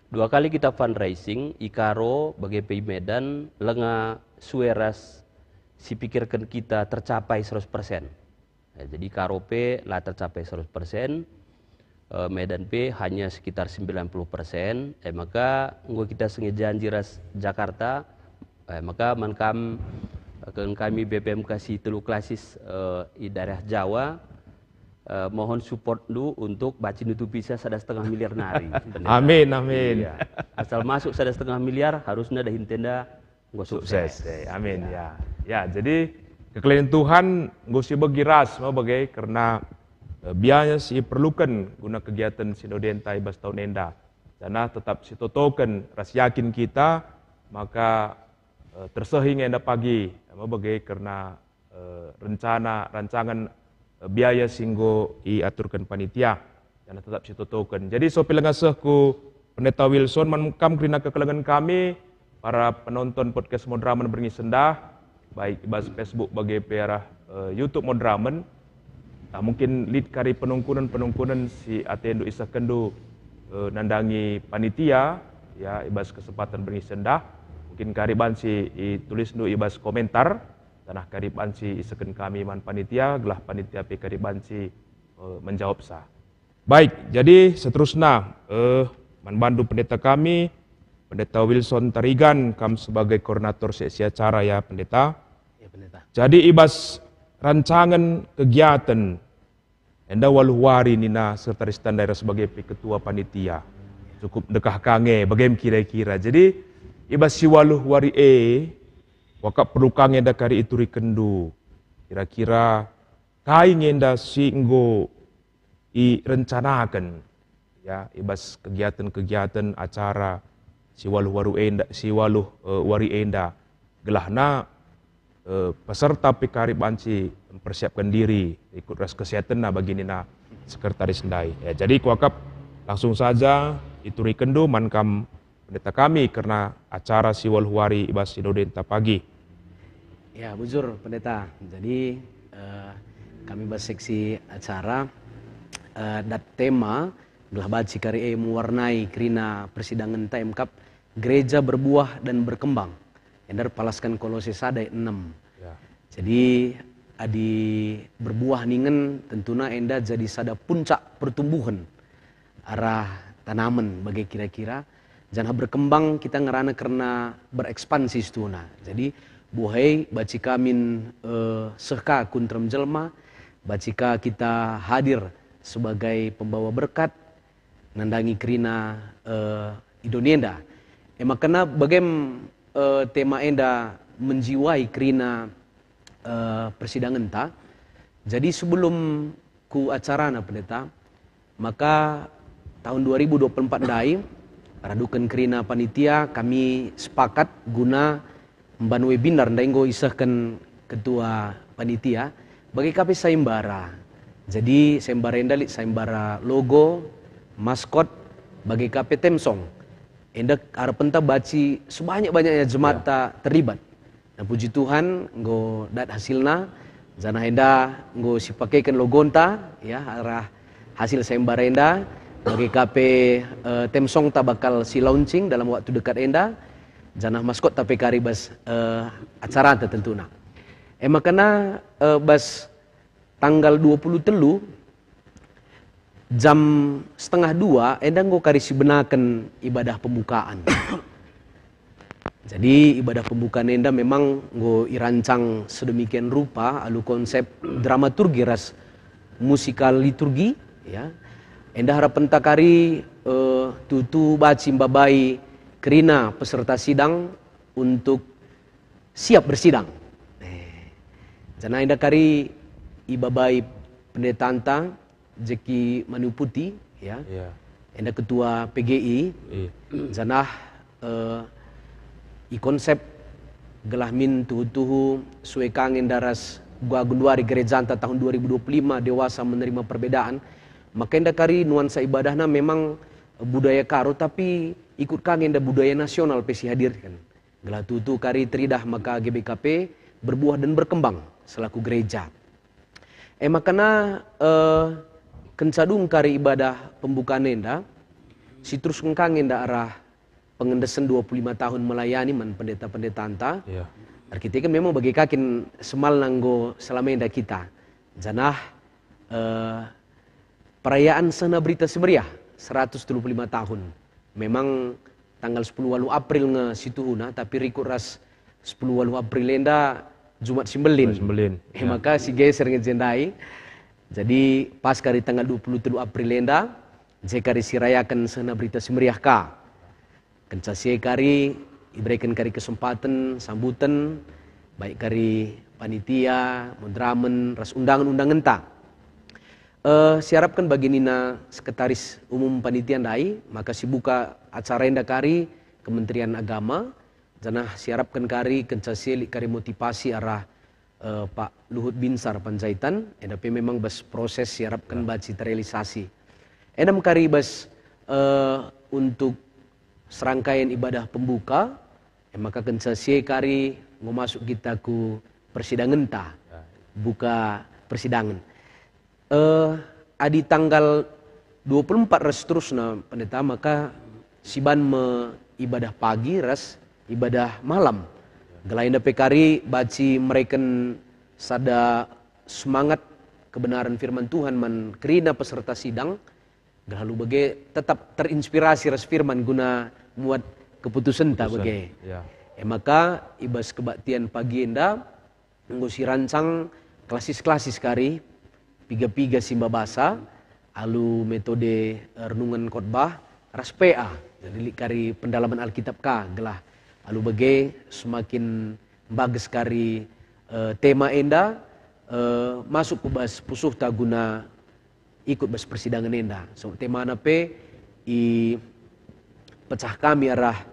dua kali kita fundraising, i Karo, bage pe i Medan, langa sue ras sipikirken kita tercapai seratus persen. Eh, jadi Karo pe la tercapai seratus persen, eh, Medan pe hanya sekitar sembilan puluh persen, eh, maka enggo kita senge janji ras Jakarta, eh, maka man kam, eh, ken kami B P M K si telu klasis, eh, i daerah Jawa, eh, mohon supportndu untuk banci nutupi sa sada setengah miliar nari. Amin, amin. Iya. Asal masuk sada setengah miliar, harusna dahin tenda enggo sukses. Sukses, eh, amin, ya. Ya, jadi kekelin Tuhan enggo sibegi ras me bage kerna, eh, biaya si iperluken guna kegiatan sinodenta i bas tahun enda. Janah tetap sitotoken ras yakin kita maka, eh, tersehi nge enda pagi, me bage kerna eh, rencana, rancangan, eh, biaya si enggo iaturken panitia, janah tetap sitotoken. Jadi, sopi langa seh ku Pendeta Wilson, man kam kerina kekelengen kami, para penonton podcast Madramen berngi sendah, baik i bas Facebook bage pe arah, eh, YouTube Madramen. Nah, mungkin lit kari penungkunen-penungkunen si atendu isehkenndu, eh, nandangi panitia, ya, i bas kesempatan berngi sendah. Mungkin kari banci itulisndu i bas komentar. Janah kari banci isehken kami man panitia, gelah panitia pe kari banci, eh, menjawabsa. Baik, jadi seterusna, eh, man bandu pendeta kami, Pendeta Wilson Tarigan, kam sebagai koordinator seksi acara ya, Pendeta. Ya, Pendeta. Jadi i bas rancangan kegiatan enda waluh wari nina sekretaris tandai ras bage pe ketua panitia. Cukup ndekah ka nge, bage me kira-kira. Jadi, i bas si waluh wari e, kuakap perlu ka nge enda kari iturikenndu. Kira-kira kai nge enda si enggo irencanaken, ya, i bas kegiatan-kegiatan acara si waluh waru enda, si waluh, eh, wari enda. Gelahna, eh, peserta pe kari banci mempersiapkan diri ikut ras kesehatanna bagi nina sekretaris ndai. Ya, jadi kuakap langsung saja iturikenndu man kam pendeta kami kerna acara si waluh wari i bas sinodenta pagi. Ya, bujur, Pendeta. Jadi, eh, kami bas seksi acara, eh, dat tema gelah banci kari e mewarnai kerina persidangenta emkap gereja berbuah dan berkembang. Enda erpalasken Kolose sada ayat enem. Ya. Jadi, adi berbuah ningen tentuna enda jadi sada puncak pertumbuhen arah tanamen bage kira-kira, janah berkembang kita ngerana kerna berekspansi situhuna. Jadi, buah e banci ka min, eh, seh ka ku nterem jelma, banci ka kita hadir sebagai pembawa berkat, nandangi kerina, eh, i doni enda. E maka bage me, eh, tema enda menjiwai kerina, eh, persidangenta. Jadi sebelum ku acarana, Pendeta, maka tahun dua ribu dua puluh empat ndai, raduken kerina panitia, kami sepakat guna emban webinar ndai enggo isehken ketua panitia, bage ka pe sayembara. Jadi, sayembara enda lit sayembara logo, maskot, bage ka pe theme song. Enda arapenta banci sebanyak-banyaknya jemaat ta terlibat. Nah, puji Tuhan, enggo dat hasilna, janah enda enggo sipakeken logonta, ya, arah hasil sayembara enda, bage ka pe, eh, theme song ta bakal si launching dalam waktu dekat enda, janah maskot ta pe kari bas, eh, acaranta tentuna. E maka, eh, bas tanggal dua puluh telu, jam setengah dua, enda enggo kari sibenaken ibadah pembukaan. Jadi, ibadah pembukaan enda memang enggo irancang sedemikian rupa alu konsep dramaturgi ras musikal liturgi, ya. Enda arapenta kari, eh, tuhu banci mbabai kerina peserta sidang untuk siap bersidang. Eh, janah enda kari ibabai pendetanta, Jeki Manuputi, ya. Iya. Enda ketua P G I, iya, janah, eh, i konsep gelah min tuhu-tuhu sue ka nge enda ras gua genduari gerejanta tahun dua ribu dua puluh lima dewasa menerima perbedaan, maka enda kari nuansa ibadahna memang, eh, budaya Karo, tapi ikut ka nge enda budaya nasional pe sihadirken. Gelah tuhu-tuhu kari teridah maka G B K P berbuah dan berkembang selaku gereja. E makana, eh, kenca dung kari ibadah pembukaan enda, si terusken ka nge enda arah pengendesen dua puluh lima tahun melayani man pendeta-pendetanta. Iya. Erkiteken memang bage ka kin semalna enggo selama enda kita. Janah, eh, perayaan Sehna Berita Si Meriah seratus telu puluh lima tahun. Memang tanggal sepuluh waluh April nge situhuna, tapi rikut ras sepuluh waluh April enda Jumat si Mbelin. Jumat si Mbelin, e ya. Maka si geser nge je ndai. Jadi pas kari tanggal dua puluh telu April enda, je kari si rayaken Sehna Berita Si Meriah ka. Kenca si e kari ibereken kari kesempaten, sambuten, baik kari panitia, moderamen, ras undangen-undangenta. Eh, siarapken bagi nina Sekretaris Umum Panitia ndai, maka sibuka acara enda kari Kementerian Agama, janah siarapken kari kenca si e lit kari motivasi arah, eh, Pak Luhut Binsar Panjaitan, enda pe memang bas proses siarapken, ya, banci terrealisasi. Enda me kari bas, eh, untuk serangkaian ibadah pembuka, e maka kenca si e kari enggo masuk kita ku persidangenta, ya, buka persidangan. Eh, adi tanggal dua puluh empat ras seterusna, Pendeta, maka siban me ibadah pagi ras ibadah malam. Gelah enda pe kari banci mereken sada semangat kebenaran firman Tuhan man kerina peserta sidang, gelah alu bage tetap terinspirasi ras firman guna muat keputusenta. Keputusen, bage. Ya. E maka, i bas kebaktian pagi enda, enggo sirancang klasis-klasis kari, piga-piga si mbabasa, alu metode, eh, renungen khotbah, ras P A. Jadi lit kari pendalaman Alkitab ka, gelah alu bage semakin mbages kari, eh, tema enda, eh, masuk ku bas pusuhta guna ikut bas persidangan enda. So, temana pe i pecah kami arah,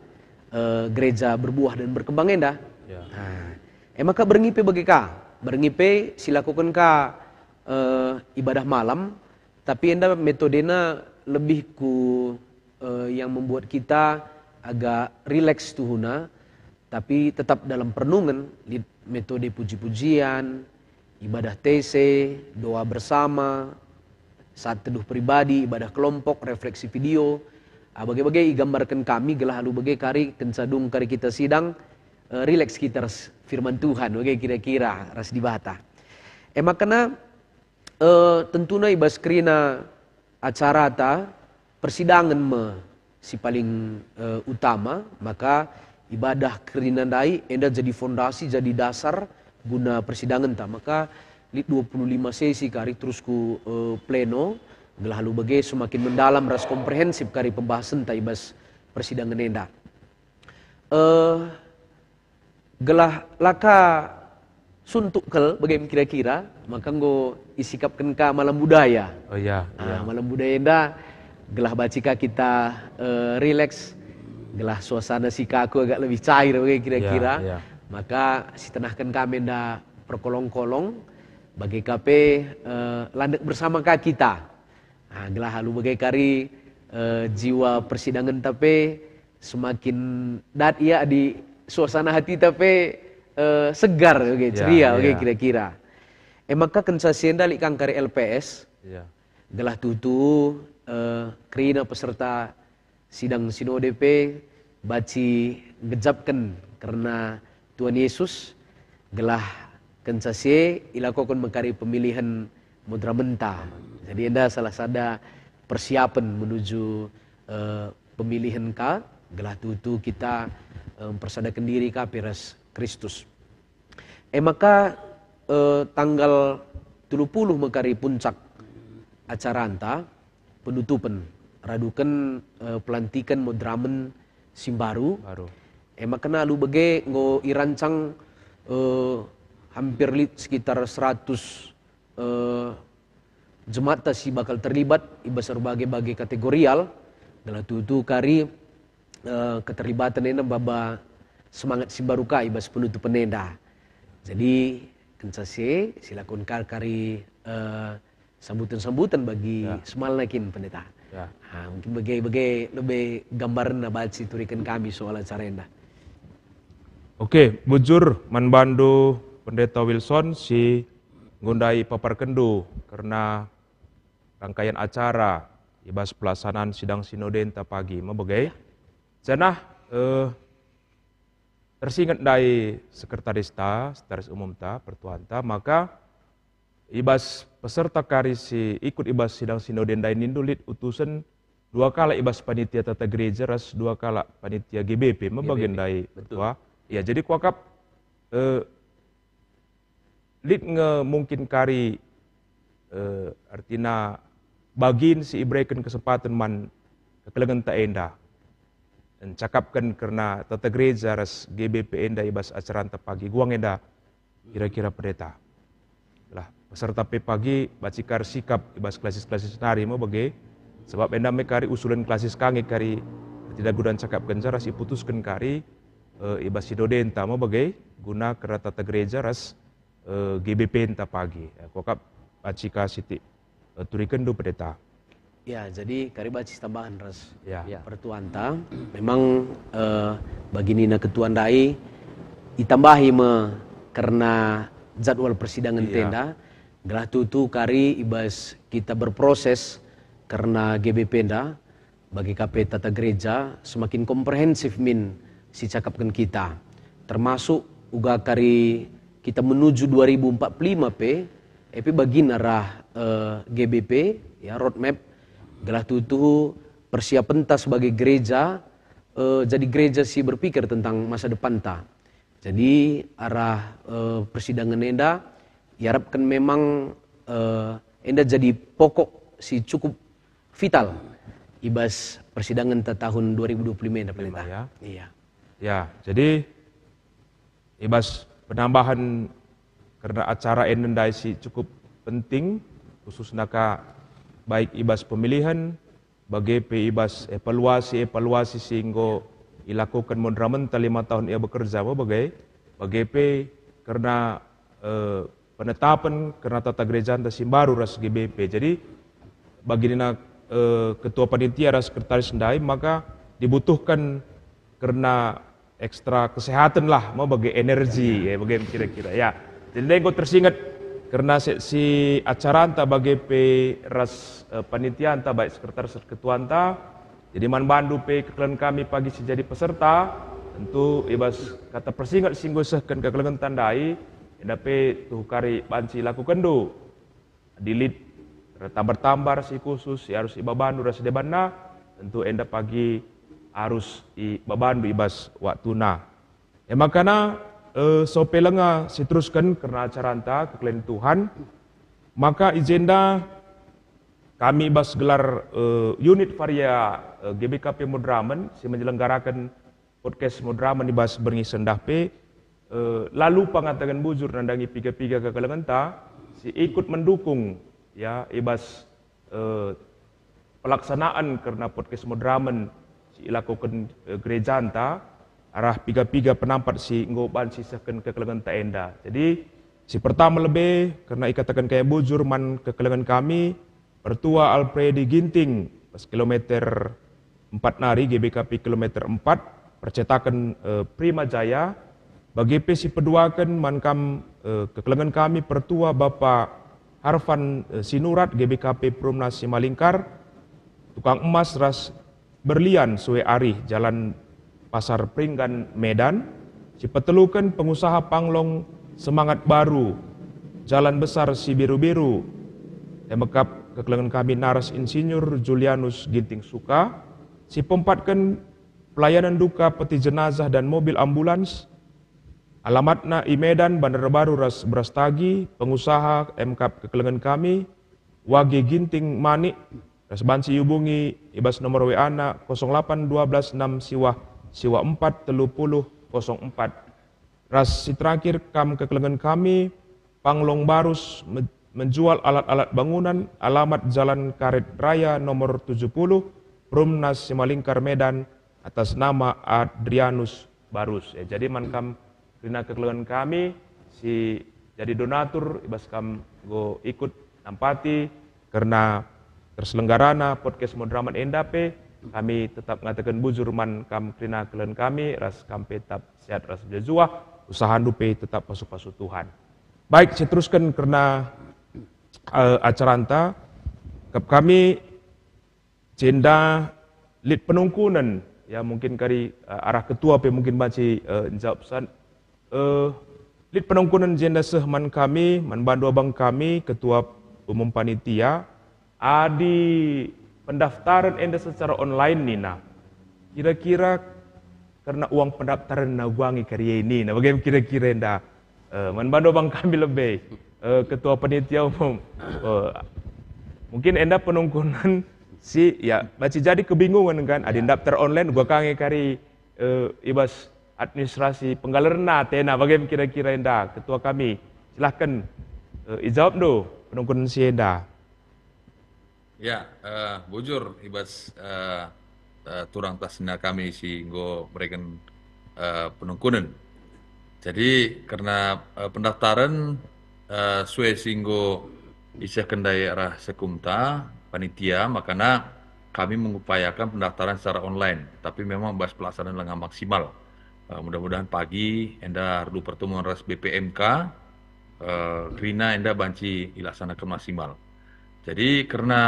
eh, gereja berbuah dan berkembang enda. Ya. Nah, e maka berngi pe bage ka. Berngi pe silakoken ka, eh, ibadah malam, tapi enda metodena lebih ku, eh, yang membuat kita agak rileks tuhuna, tapi tetap dalam perenungen, lit metode puji-pujian, ibadah T C, doa bersama, saat teduh pribadi, ibadah kelompok, refleksi video. Ah, bage-bage igambarken kami gelah alu bage kari kenca dung kari kita sidang, eh, rileks kita ras firman Tuhan, bage kira-kira ras Dibata. E makana, eh, tentuna i bas kerina acarata, persidangen me si paling, eh, utama, maka ibadah kerina ndai enda jadi fondasi, jadi dasar guna persidangenta. Maka lit dua puluh lima sesi kari terus ku, eh, pleno, gelah alu bage semakin mendalam ras komprehensif kari pembahasenta i bas persidangen enda. Eh, gelah la ka suntuk kal bage kira-kira, maka enggo isikapken ka malam budaya. Oh, iya, ah, iya. Malam budaya enda gelah banci ka kita, eh, rileks, gelah suasana si kaku agak lebih cair bage kira-kira. Iya, iya. Maka sitenahken kami enda perkolong-kolong, bage ka pe, eh, landek bersama ka kita. Ah, gelah alu bage kari, eh, jiwa persidangenta pe semakin dat ia adi suasana hatita pe, eh, segar, oke, ya, ceria, oke, ya, kira-kira. E maka kenca si enda lit ka kari L P S, ya, gelah tuhu, eh, kerina peserta sidang sinode pe banci ngejapken kerna Tuhan Yesus, gelah kenca si e ilakoken me kari pemilihen moderamenta. Jadi enda salah sada persiapen menuju, eh, pemilihen ka, gelah tuhu kita, eh, mpersadaken diri ka pe ras Kristus. E maka, eh, tanggal telu puluh me kari puncak acaranta, penutupen, raduken, eh, pelantiken moderamen si mbaru. Baru. E maka alu bage enggo irancang, eh, hampir lit sekitar seratus, eh, jemaat si bakal terlibat i bas erbage-bage kategorial, gelah tuhu-tuhu kari, eh, keterlibatan enda maba semangat si mbaru ka i bas penutupen enda. Jadi, kenca si e, silakan ka kari, eh, sambutan-sambutan bagi, ya, semalna kin, Pendeta. Ya. Ha, mungkin bage-bage lebe gambarenna banci turiken kami soal acara enda. Oke, bujur man bandu Pendeta Wilson si enggo ndai paparkenndu kerna rangkaian acara i bas pelaksanaan sidang sinodenta pagi, mebege. Ya. Janah, eh, tersinget ndai sekretarista, sekretaris umumta, pertuanta, maka i bas peserta kari si ikut i bas sidang sinode ndai nindu lit utusen dua kalak i bas panitia tata gereja ras dua kalak panitia G B P, mebage ndai, betul, pertua. Ya, jadi kuakap, eh, lit nge mungkin kari, eh, artina bagin si ibereken kesempaten man kekelengenta enda. Ncakapken kerna tata gereja ras G B P enda i bas acaranta pagi. Guang enda kira-kira pendeta. Lah, peserta pe pagi banci kari sikap i bas klasis-klasis nari mebege, sebab enda me kari usulen klasis ka nge kari tidak guna ncakapkenca ras iputusken kari, eh, i bas sinodenta mebege guna kerna tata gereja ras, eh, G B P-nta pagi. Eh, kuakap banci ka sitik, eh, turikenndu pendeta. Ya, jadi kari banci tambahan ras, ya, ya, pertuanta. Memang, eh, bagi nina ketua ndai, itambahi me kerna jadwal persidangen, iya, enda, gelah tuhu kari i bas kita berproses kerna G B P enda, bage ka pe tata gereja, semakin komprehensif min sicakapken kita. Termasuk uga kari kita menuju dua ribu empat puluh lima pe, e pe bagin arah, eh, G B P, ya, roadmap, gelah tuhu-tuhu persiapenta sebagai gereja, eh, jadi gereja si berpikir tentang masa depanta. Jadi, arah, eh, persidangen enda iarapken memang, eh, enda jadi pokok si cukup vital i bas persidangenta tahun dua ribu dua puluh lima enda, Pendeta. Lima, ya. Iya. Ya, jadi i bas penambahan kerna acara enda ndai si cukup penting, khususna ka baik i bas pemilihan, bage pe i bas evaluasi-evaluasi si enggo ilakoken modramenta lima tahun ia bekerja, mebege, bage pe kerna, eh, penetapen kerna tata gerejanta si mbaru ras G B P. Jadi, bagi nina, eh, ketua panitia ras sekretaris ndai, maka dibutuhken kerna ekstra kesehatan lah, mebege energi, ya, bage kira-kira, ya. Jadi, ndai enggo tersinget kerna seksi acaranta bage pe ras, eh, panitianta, baik sekretaris ras ketuanta. Jadi, man bandu pe kekelengen kami pagi si jadi peserta, tentu i bas kata persinget si enggo isehken kekelengenta ndai, enda pe tuhu kari banci ilakokenndu. Adi lit ertambar-tambar si khusus, si arus ibabandu ras debanna, tentu enda pagi arus ibabandu i bas waktuna. E makana, eh, sope lenga siterusken kerna acaranta kekelengen Tuhan, maka i jenda kami i bas gelar, eh, unit Varia, eh, G B K P Madramen si menyelenggaraken podcast Madramen i bas berngi sendah pe, eh, la lupa ngataken bujur nandangi piga-piga kekelengenta si ikut mendukung, ya, i bas, eh, pelaksanaan kerna podcast Madramen si ilakoken, eh, gerejanta arah piga-piga penampat si enggo banci isehken kekelengenta enda. Jadi, si pertama lebe kerna ikataken kaya bujur man kekelengen kami, Pertua Alfredi Ginting, pas kilometer empat nari, G B K P kilometer empat, percetaken, eh, Prima Jaya. Bage pe si peduaken man kam, eh, kekelengen kami, Pertua Bapa Harvan, eh, Sinurat, G B K P Perumnas Simalingkar, tukang emas ras berlian sue arih, Jalan Pasar Peringgan, Medan. Si peteluken pengusaha panglong Semangat Baru, Jalan Besar Sibiru-biru. E mekap kekelengen kami naras Insinyur Julianus Ginting Suka. Si peempatken pelayanan duka peti jenazah dan mobil ambulans. Alamatna i Medan, Bandarbaru ras Brastagi, pengusaha e mekap kekelengen kami, Wage Ginting Manik, ras banci ihubungi i bas nomor W A-na kosong lapan dua belas enam siwah siwah empat telu puluh kosong empat. Ras si terakhir kam kekelengen kami, Panglong Barus, Me-, menjual alat-alat bangunan, alamat Jalan Karet Raya nomor tujuh puluh, Perumnas Simalingkar, Medan, atas nama Adrianus Barus. Eh, jadi man kam kerina kekelengen kami si jadi donatur, i bas kam enggo ikut nampati kerna terselenggarana podcast Modraman enda pe, kami tetap ngataken bujur man kam kerina kekelengen kami, ras kam pe tetap sehat ras mejuah-juah, usahandu pe tetap pasu-pasu Tuhan. Baik, seterusken kerna, eh, acaranta, kap kami jenda lit penungkunen, ya, mungkin kari, eh, arah ketua pe mungkin banci, eh, njawab pesan. Eh, lit penungkunen jenda seh man kami, man bandu abang kami, ketua umum panitia, adi pendaftaren enda secara online nina, kira-kira kerna uang pendaftarenna uga nge kari e nina, bage kira-kira enda. Eh, man bandu abang kami lebe, eh, ketua panitia umum. Eh, mungkin enda penungkunen si, ya, banci jadi kebingungen kan, adi ndaftar online uga ka nge kari, eh, i bas administrasi penggalerna atena, bage kira-kira enda, ketua kami. Silahken, eh, ijawabndu penungkunen si enda. Ya, eh, bujur i bas, eh, eh, turang tah senina kami si enggo mereken, eh, penungkunen. Jadi, kerna, eh, pendaftaren, eh, sue si enggo isehken ndai arah sekumta, panitia, makana kami mengupayakan pendaftaran secara online, tapi memang bas pelaksanaan langa maksimal. Eh, mudah-mudahan pagi enda erlu pertemuan ras B P M K, eh, kerina enda banci ilaksanaken maksimal. Jadi, kerna,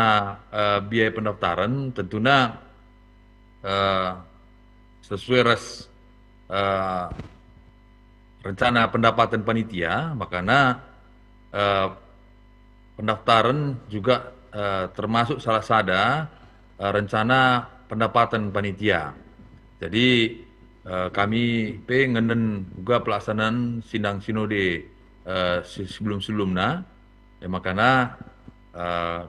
eh, biaya pendaftaran, tentuna, eh, sesuai ras, eh, rencana pendapaten panitia, makana, eh, pendaftaran juga, eh, termasuk salah sada, eh, rencana pendapaten panitia. Jadi, eh, kami pe ngenden uga pelaksanaan sindang sinode, eh, si-, sebelum-sebelumna. Ya, makana, eh,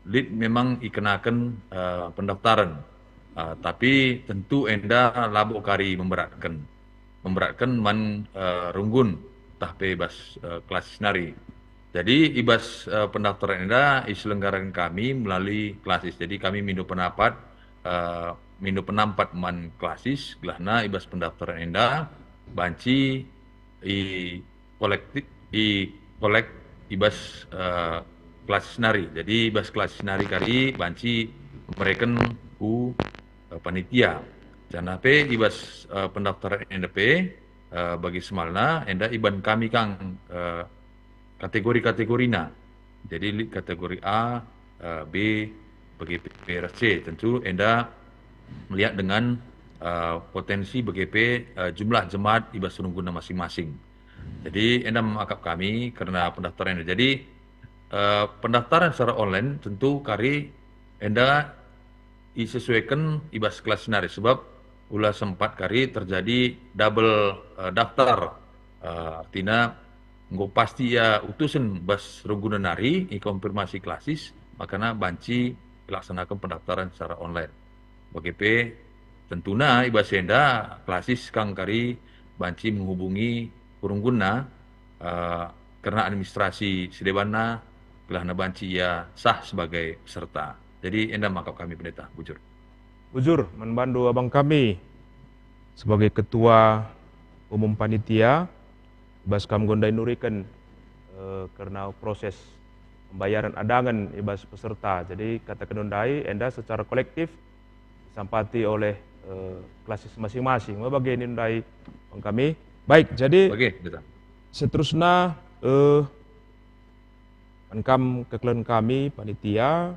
lit memang ikenaken, eh, pendaftaran. Eh, tapi tentu enda labo kari memberatken. Memberatken man, eh, runggun tah pe bas, eh, klasis nari. Jadi, i bas, eh, pendaftaran enda iselenggaraken kami melalui klasis. Jadi, kami mindo pendapat, eh, mindo penampat man klasis, gelahna i bas pendaftaran enda banci i kolektif, i kolek i bas, eh, klasis nari. Jadi, i bas klasis nari kari banci mereken ku, eh, panitia. Janah pe i bas, eh, pendaftaran enda pe, eh, bagi semalna, enda iban kami kang, eh, kategori-kategorina. Jadi, lit kategori A, eh, B, bage pe ras C. Tentu enda melihat dengan, eh, potensi bage pe, eh, jumlah jemaat i bas runggunna masing-masing. Jadi, enda me akap kami kerna pendaftaran enda. Jadi, eh, pendaftaran secara online tentu kari enda isesuaiken i bas klasis nari, sebab ula sempat kari terjadi double, eh, daftar. Eh, artina enggo pasti ia utusen bas runggunen nari, ikonfirmasi klasis, makana banci ilaksanaken pendaftaran secara online. Bage pe, tentuna i bas enda klasis kang kari banci menghubungi perunggunna, eh, kerna administrasi si debanna, gelahna banci ia sah sebagai peserta. Jadi, enda me akap kami, Pendeta, bujur. Bujur, man bandu abang kami sebagai ketua umum panitia, i bas kam enggo ndai nuriken, eh, kerna proses pembayaran adangen i bas peserta. Jadi, kataken ndai, enda secara kolektif disampati oleh, eh, klasis masing-masing. Me bage nina ndai abang kami. Baik, jadi Bage, Pendeta. seterusna, eh, man kam kekelengen kami, panitia,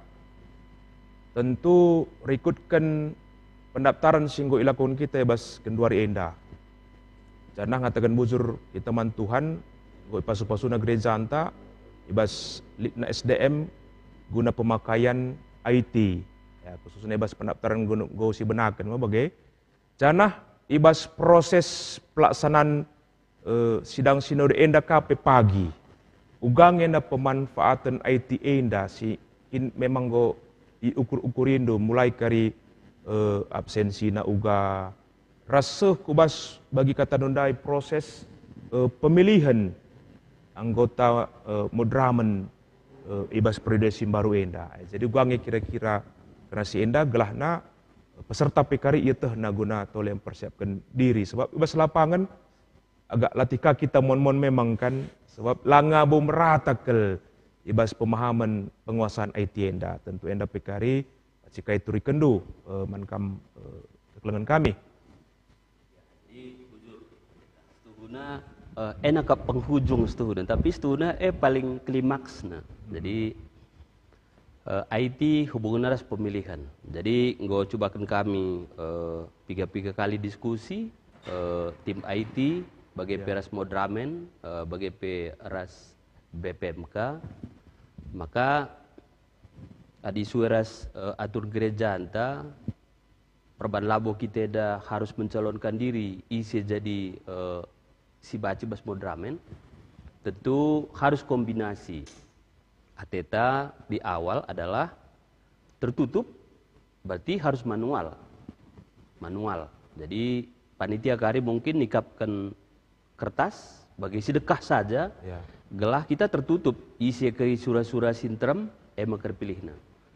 tentu rikutken pendaftaran si enggo ilakoken kita i bas genduari enda. Janah ngataken bujur kita man Tuhan, enggo ipasu-pasuna gerejanta i bas litna S D M guna pemakaian I T. Ya, khususna i bas pendaftaran guna, enggo sibenaken, me bage. Janah i bas proses pelaksanaan, eh, sidang sinode enda ka pe pagi. Uga nge enda pemanfaaten I T enda si kin memang enggo iukur-ukurindu, mulai kari, eh, absensina uga, ras seh ku bas bagi katandu ndai proses, eh, pemilihen anggota, eh, Modramen eh, i bas periode si mbaru enda. Jadi uga nge kira-kira kerna si enda gelahna peserta pe kari ietehna guna tole mempersiapken diri. Sebab i bas lapangen agak latih ka kita mon-mon memang kan, sebab langa bo merata kal i bas pemahaman penguasaan I T enda. Tentu enda pe kari cikai turikenndu, eh, man kam, eh, kekelengen kami. Jadi, bujur, setuhuna, eh, ena kap penghujung setuhuna, tapi setuhuna, eh, paling klimaksna. Jadi, eh, I T hubunganna ras pemilihan. Jadi, enggo cubaken kami, eh, piga-piga kali diskusi, eh, tim I T, bage pe ras Modramen, eh, bage pe ras B P M K. Maka, adi sue ras, eh, atur gerejanta, perban labo kita enda harus mencalonkan diri ise jadi, eh, si banci bas Modramen, tentu harus kombinasi. Ateta di awal adalah tertutup, berarti harus manual. Manual. Jadi, panitia kari mungkin nikapken kertas bagi sedekah saja, gelah kita tertutup isi keri sura-sura si nterem, e me keri pilihna.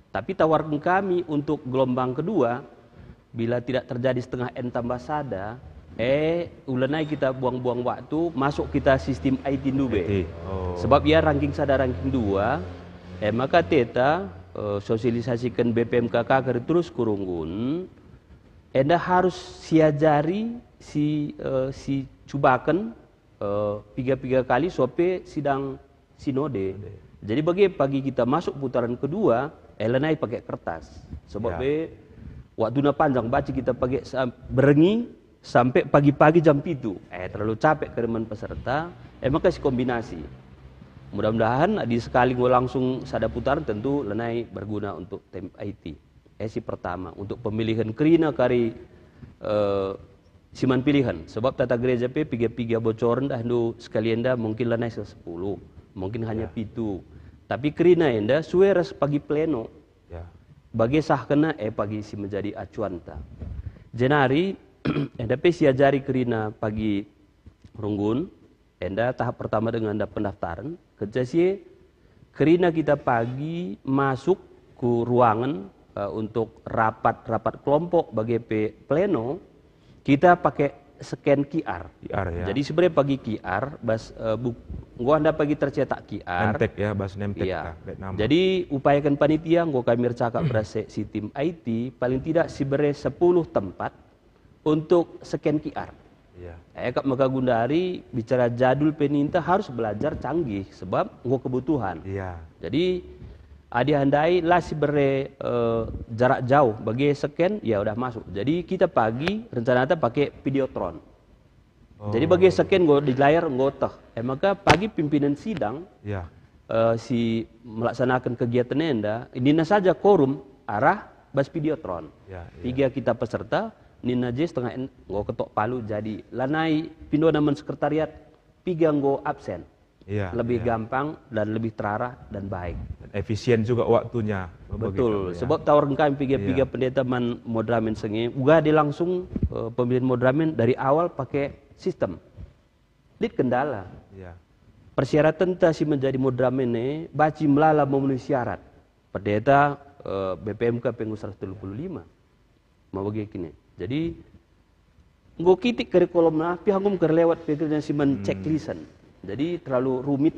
Tapi tawarken kami untuk gelombang kedua, bila tidak terjadi setengah N tambah sada, eh, ulanai kita buang-buang waktu, masuk kita sistem I T ndube. I T. Oh. Sebab ya ranking sada, ranking dua, eh, maka teta, eh, sosialisasiken B P M K K keri terus ku Runggun, enda harus siajari, si, eh, sicubaken, eh, piga-piga kali sope sidang sinode. Sinode. Jadi bage pagi kita masuk putaran kedua, eh, lanai pake kertas. Sebab, ya, be, waktuna panjang, banci kita pake sa-, berengi sampe pagi-pagi jam pitu. Eh, terlalu capek keriman peserta, eh, maka sikombinasi. Mudah-mudahan adi sekali enggo langsung sada putaran, tentu lanai berguna untuk tim I T. Eh, si pertama, untuk pemilihan kerina kari, eh, si man pilihan. Sebab tata gereja pe piga-piga bocoren dah ndu sekali enda mungkin lanai se-, sepuluh, mungkin hanya, ya, pitu. Tapi kerina enda sue ras pagi pleno. Ya. Bage sahkenna, eh, pagi si menjadi acuanta. Jenari, enda pe siajari kerina pagi Runggun, enda tahap pertama dengan enda pendaftaran, kenca si e kerina kita pagi masuk ku ruangen, eh, untuk rapat-rapat kelompok bage pe pleno, kita pake scan Q R. Q R, ya. Jadi sibere pagi Q R, bas, eh, buk-, enggo enda pagi tercetak Q R. Nemtek, ya, bas nemtek, iya, ka, baik nama. Jadi upayaken panitia, enggo kami ercakap ras si tim I T, paling tidak sibere sepuluh tempat untuk scan Q R. Iya. Eh, kap maka gundari bicara jadul pe ninta harus belajar canggih, sebab enggo kebutuhan. Iya. Jadi, adi handai la sibere, eh, jarak jauh, bage scan, ya udah masuk. Jadi, kita pagi rencanata pake Videotron. Jadi, bage scan enggo di layar enggo teh. Eh, maka pagi pimpinan sidang, iya, eh, si melaksanakan kegiatan enda, nina saja korum arah bas Videotron. Ya, ya. Piga kita peserta, nina je setengah en-, enggo ketok palu jadi. Lanai pindona man sekretariat, piga enggo absen. Ya, lebih, ya, gampang dan lebih terarah dan baik. Dan efisien juga waktunya. Betul. Begitu, ya. Sebab tawarken kami piga-piga, ya, pendeta man Modramen senge, uga adi langsung, eh, pemilihan Modramen dari awal pake sistem. Lit kendala. Ya. Persyaratan ta si menjadi Modramen e, banci melala memenuhi syarat. Pendeta, eh, B P M K pe enggo seratus telu puluh lima. Ma bage kine. Jadi, enggo kitik kari kolomna, pihak enggo kari lewat pikirna si man, hmm, checklisten. Jadi, terlalu rumit.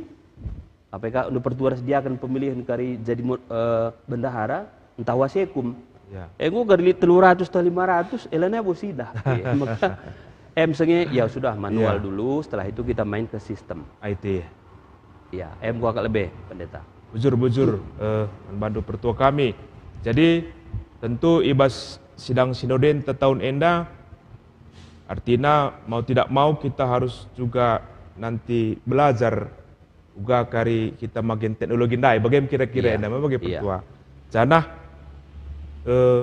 Apakah enda pertua sediaken pemilihan kari jadi mo-, eh, bendahara, ntah wasekum. Ya. Eh, enggo kari lit telu ratus tah lima ratus, eh, lanai bo sidah. Maka, em senge, ya sudah, manual, ya, dulu, setelah itu kita main ke sistem. I T. Ya, em gua agak lebih, Pendeta. Bujur, bujur, eh, man bandu pertua kami. Jadi, tentu i bas sidang sinode enta tahun enda, artina mau tidak mau kita harus juga nanti belajar uga kari kita magen teknologi ndai, bage kira-kira, iya, enda, bage, iya, pertua. Janah, eh,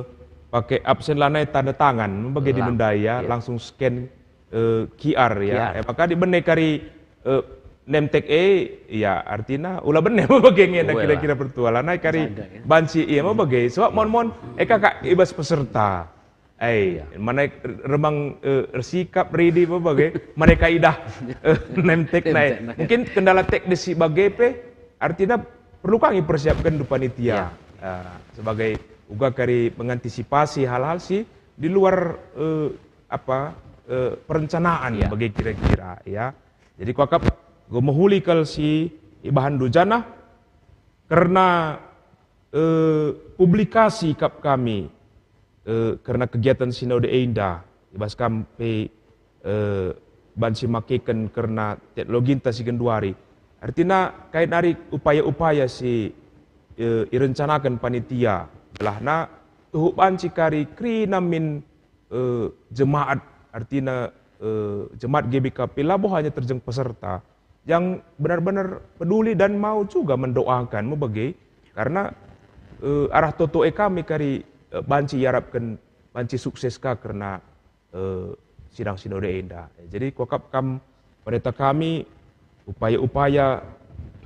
pake absen lanai tanda tangan, bage di, lah, ndai ya, iya, langsung scan, eh, Q R ya. Q R. Eh, maka dibene kari, eh, nemtek e, ya, artina ula bene me bage ngena. Uela. Kira-kira pertua lanai kari. Sada, ya. Banci, iya, me bage. Sebab, iya, mon-mon, eh, kakak i bas peserta. Eh, iya, mana remang, eh, ersikap ridi me bage, mana kaidah, eh, nemtek nai. Nemtek nai. Mungkin kendala teknis si bage pe, artina perlu kami persiapkenndu panitia. Ya. Eh, sebagai uga kari mengantisipasi hal-hal si di luar, eh, apa, eh, perencanaan. Ya. Bagi kira-kira, ya. Jadi kuakap enggo mehuli kal si ibahanndu janah kerna, eh, publikasi kap kami, eh, kerna kegiatan sinode enda, ibas kam pe, eh, banci makeken kerna teknologinta si genduari. Artina, kai nari upaya-upaya si, eh, irencanaken panitia, gelahna tuhu banci kari kerina min, eh, jemaat, artina, eh, jemaat G B K P labo hanya terjeng peserta, yang benar-benar peduli dan mau juga mendoakan, mebege, karena, eh, arah toto e kami kari, eh, banci iarapken, banci sukses ka kerna, eh, sidang sinode enda. Jadi kuakap kam, pendeta kami, upaya-upaya,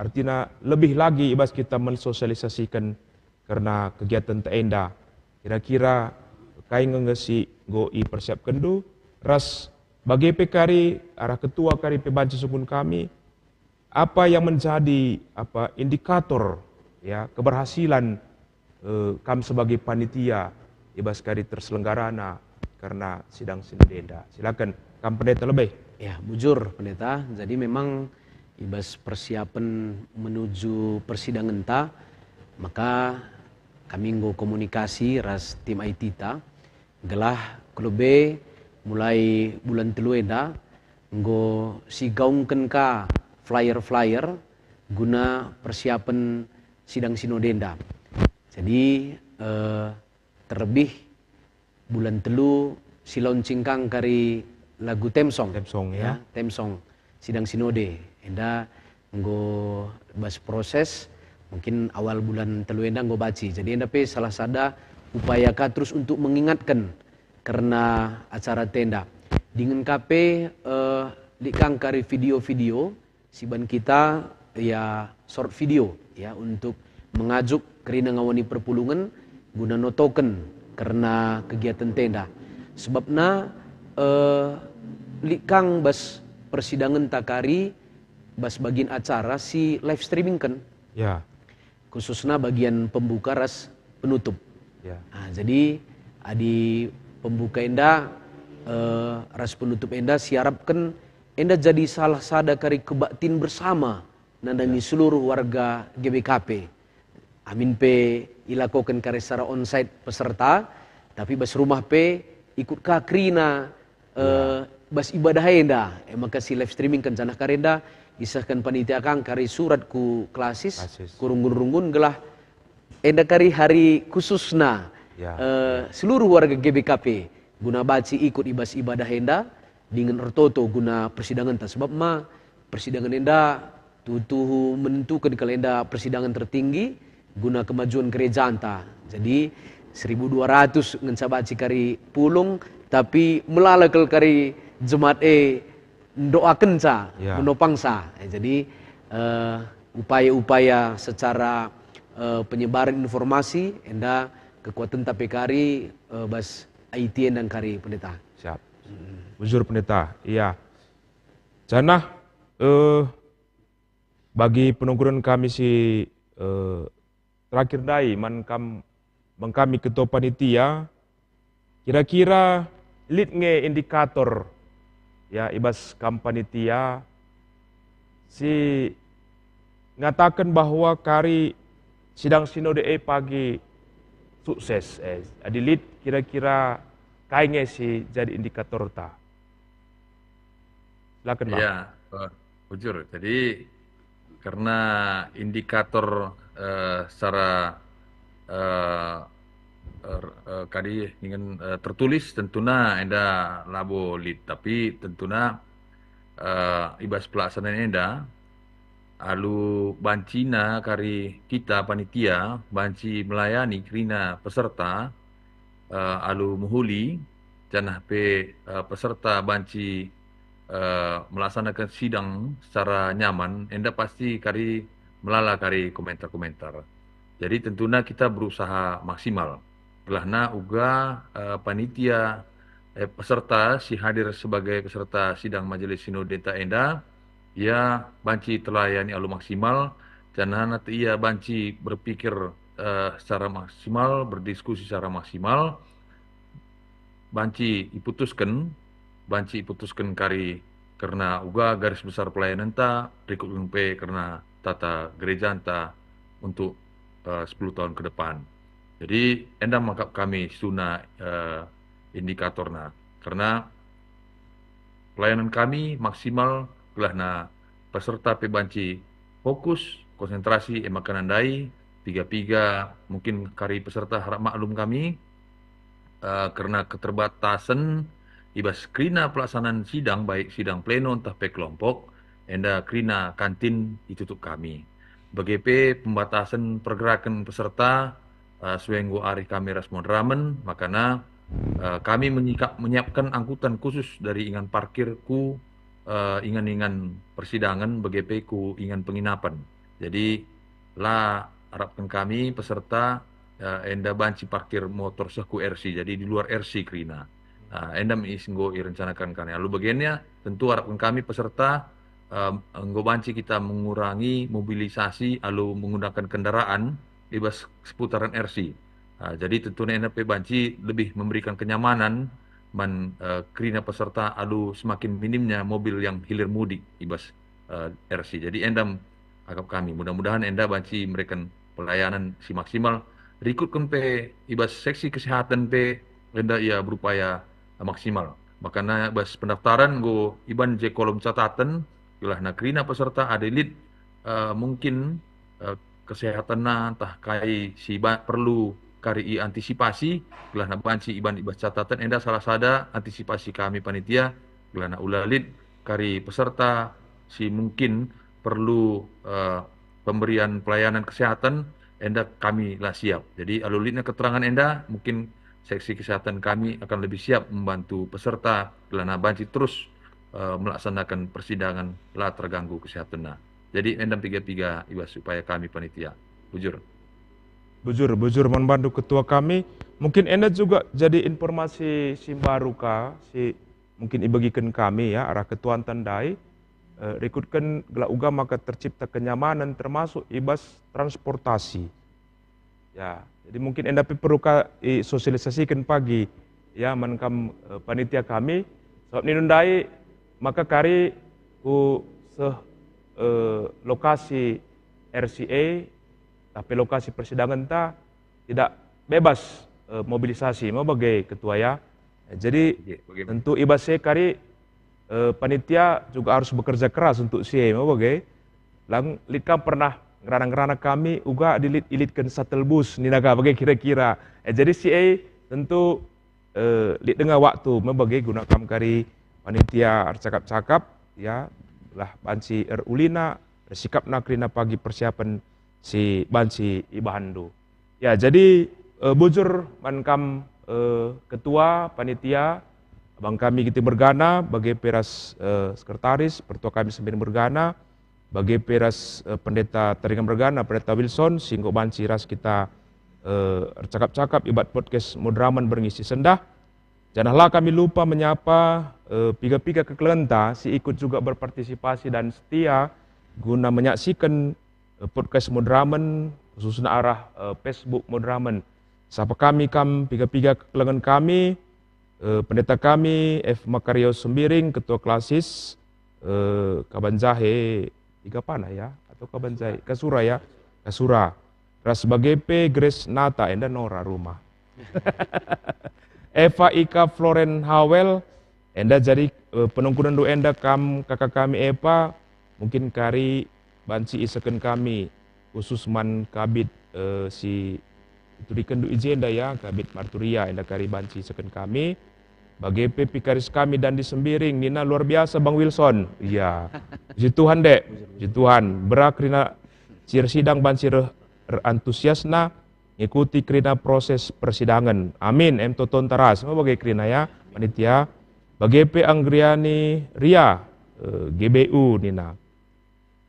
artina lebih lagi ibas kita mensosialisasiken kerna kegiatenta enda. Kira-kira kai nge nge si enggo ipersiapkenndu, ras bage pe kari arah ketua kari pe banci sungkun kami, apa yang menjadi, apa, indikator, ya, keberhasilan, eh, kam sebagai panitia ibas kari terselenggarana kerna sidang sinode enda? Silaken, kam pendeta lebih. Ya, bujur, pendeta. Jadi memang ibas persiapen menuju persidangenta, maka kami enggo komunikasi ras tim I T ta, gelah ku lebe mulai bulan telu enda enggo sigaungken ka flyer-flyer guna persiapen sidang sinode enda. Jadi, eh, terlebih bulan telu si launching kang kari lagu theme song. Theme song, ya. Ya, theme song sidang sinode. Enda enggo bas proses, mungkin awal bulan telu enda enggo banci. Jadi enda pe salah sada upaya ka terus untuk mengingatken kerna acara enda. Dingen ka pe, eh, lit kang kari video-video si ban kita, ya, short video, ya, untuk mengajuk kerina ngawani perpulungen guna notoken kerna kegiatan enda. Sebabna, eh, lit kang bas persidangenta kari bas bagin acara si live streamingken. Ya. Khususna bagian pembuka ras penutup. Ya. Ah, jadi adi pembuka enda, eh, ras penutup enda siarapken enda jadi salah sada kari kebaktin bersama nandangi, ya, seluruh warga G B K P. Amin pe ilakoken kari secara onsite peserta, tapi bas rumah pe ikut ka kerina, eh, ya, bas ibadah enda. E maka si live streamingken janah kari enda isehken panitia kang kari surat ku klasis, klasis, ku runggun-runggun gelah enda kari hari khususna, ya, eh, ya, seluruh warga G B K P guna banci ikut ibas ibadah enda dingen ertoto guna persidangenta. Sebab ma persidangan enda tuhu-tuhu menentuken kal enda persidangan tertinggi guna kemajuan gerejanta. Jadi, seribu dua ratus ngenca banci kari pulung, tapi melala kal kari jemaat e ndoakenca, ya, menopangsa. Eh, jadi, eh, upaya-upaya secara, eh, penyebaran informasi enda kekuatenta pe kari, eh, bas I T enda kari, Pendeta. Siap. Mm. Bujur, Pendeta. Iya. Janah, eh, bagi penungkunen kami si, eh, terakhir ndai man kam, man kami ketua panitia, kira-kira lit nge indikator, ya, i bas kam panitia si ngataken bahwa kari sidang sinode e pagi sukses, eh, adi lit kira-kira kai nge si jadi indikatorta? Silaken, Bang. Ya, eh, bujur. Jadi, karena indikator, eh, secara, eh, er-, eh, kadi ningen, eh, tertulis tentuna enda labo lit, tapi tentuna, eh, i bas pelaksanaan enda, alu bancina kari kita panitia banci melayani kerina peserta, eh, alu mehuli, janah pe, eh, peserta banci, eh, melaksanakan sidang secara nyaman, enda pasti kari melala kari komentar-komentar. Jadi tentuna kita berusaha maksimal. Gelahna uga, eh, panitia, eh, peserta si hadir sebagai peserta sidang Majelis Sinodeta enda, ia banci terlayani alu maksimal, Janah nate ia banci berpikir, eh, secara maksimal, berdiskusi secara maksimal, banci iputusken, banci iputusken kari kerna uga garis besar pelayanenta, rikutken pe kerna tata gerejanta untuk, eh, sepuluh tahun ke depan. Jadi, enda maka kami situhuna, eh, indikatorna. Kerna pelayanan kami maksimal gelahna peserta pe banci fokus, konsentrasi, e maka ndai piga-piga mungkin kari peserta arap maklum kami, eh, kerna keterbatasen i bas kerina pelaksanaan sidang, baik sidang pleno ntah pe kelompok, enda kerina kantin itutup kami. Bage pe pembatasen pergerakan peserta, eh, sue enggo arih kami ras moderamen, makana, eh, kami menyikap-, menyiapkan angkutan khusus dari ingan parkir ku, eh, ingan-ingan persidangan, bage pe ku ingan penginapan. Jadi, la arapken kami peserta, eh, enda banci parkir motor seh ku R C, jadi di luar R C kerina. Ah, enda me enggo irencanakan kami. Alu bagiannya, tentu arapken kami peserta, eh, enggo banci kita mengurangi mobilisasi alu menggunakan kendaraan i bas seputaran R C. Ah, jadi tentu enda pe banci lebih memberikan kenyamanan man, eh, kerina peserta alu semakin minimnya mobil yang hilir mudik i bas, eh, R C. Jadi enda akap kami. Mudah-mudahan enda banci mereken pelayanan si maksimal. Rikutken pe i bas seksi kesehatan pe enda ia berupaya maksimal. Makana bas pendaftaran enggo iban je kolom catatan, gelahna kerina peserta adi lit, eh, mungkin, eh, kesehatanna ntah kai si ba-, perlu kari iantisipasi, gelahna banci iban i bas catatan enda salah sada antisipasi kami panitia, gelahna ula lit kari peserta si mungkin perlu, eh, pemberian pelayanan kesehatan, enda kami la siap. Jadi, alu litna keterangan enda, mungkin seksi kesehatan kami akan lebih siap membantu peserta, gelahna banci terus, eh, melaksanakan persidangan la terganggu kesehatanna. Jadi, enda piga-piga i bas upaya kami panitia. Bujur. Bujur, bujur man bandu ketua kami. Mungkin enda juga jadi informasi si mbaru ka, si mungkin ibagiken kami ya, arah ketuanta ndai, eh, rikutken gelah uga maka tercipta kenyamanan termasuk i bas transportasi. Ya, jadi mungkin enda pe perlu ka isosialisasiken pagi, ya, man kam, eh, panitia kami. Sabap nindu ndai maka kari ku seh, eh, lokasi R C A, tapi lokasi persidanganta tidak bebas, eh, mobilisasi, me bage ketua ya. Jadi, oke, bagaimana? Tentu i bas e kari, eh, panitia juga harus bekerja keras untuk si e, me bage. Lang lit kam pernah ngerana-ngerana kami uga adi lit-, ilitken shuttle bus, nina ka bage kira-kira. Eh, jadi si e tentu, eh, lit denga waktu, me bage guna kam kari panitia ercakap-cakap, ya, lah banci erulina, ersikapna kerina pagi persiapan si banci ibahanndu. Ya, jadi, eh, bujur man kam, eh, ketua panitia, abang kami Giti mergana, bage pe ras, eh, sekretaris, pertua kami Sembiring mergana, bage pe ras, eh, pendeta Taringan mergana, pendeta Wilson, si enggo banci ras kita, eh, ercakap-cakap ibat podcast Moderamen berngi si sendah. Janah la kami lupa menyapa, eh, piga-piga kekelengenta si ikut juga berpartisipasi dan setia guna menyaksikan, eh, podcast Moderamen, khususna arah, eh, Facebook Moderamen. Sapa kami kam piga-piga kekelengen kami, eh, pendeta kami F Makarius Sembiring, ketua klasis, eh, Kabanjahe, Tiga Panah ya, atau Kabanjahe, Kasura ya, Kasura. Ras bage pe Grace Nata, enda Nora rumah. Eva Ika Floren Hawel, enda jadi, eh, penungkunenndu enda kam kaka kami Eva, mungkin kari banci iseken kami, khusus man Kabid, eh, si iturikenndu i jenda ya, Kabid Marturia, enda kari banci iseken kami. Bage pe pikaris kami Dandi Sembiring, nina luar biasa Bang Wilson. Iya. Puji Tuhan, Dek. Puji Tuhan. Bera kerina si ersidang banci reh erantusiasna ngikuti kerina proses persidangen. Amin. Em toton taras. Me bage kerina ya, panitia. Bage pe Anggriani Ria, eh, G B U nina.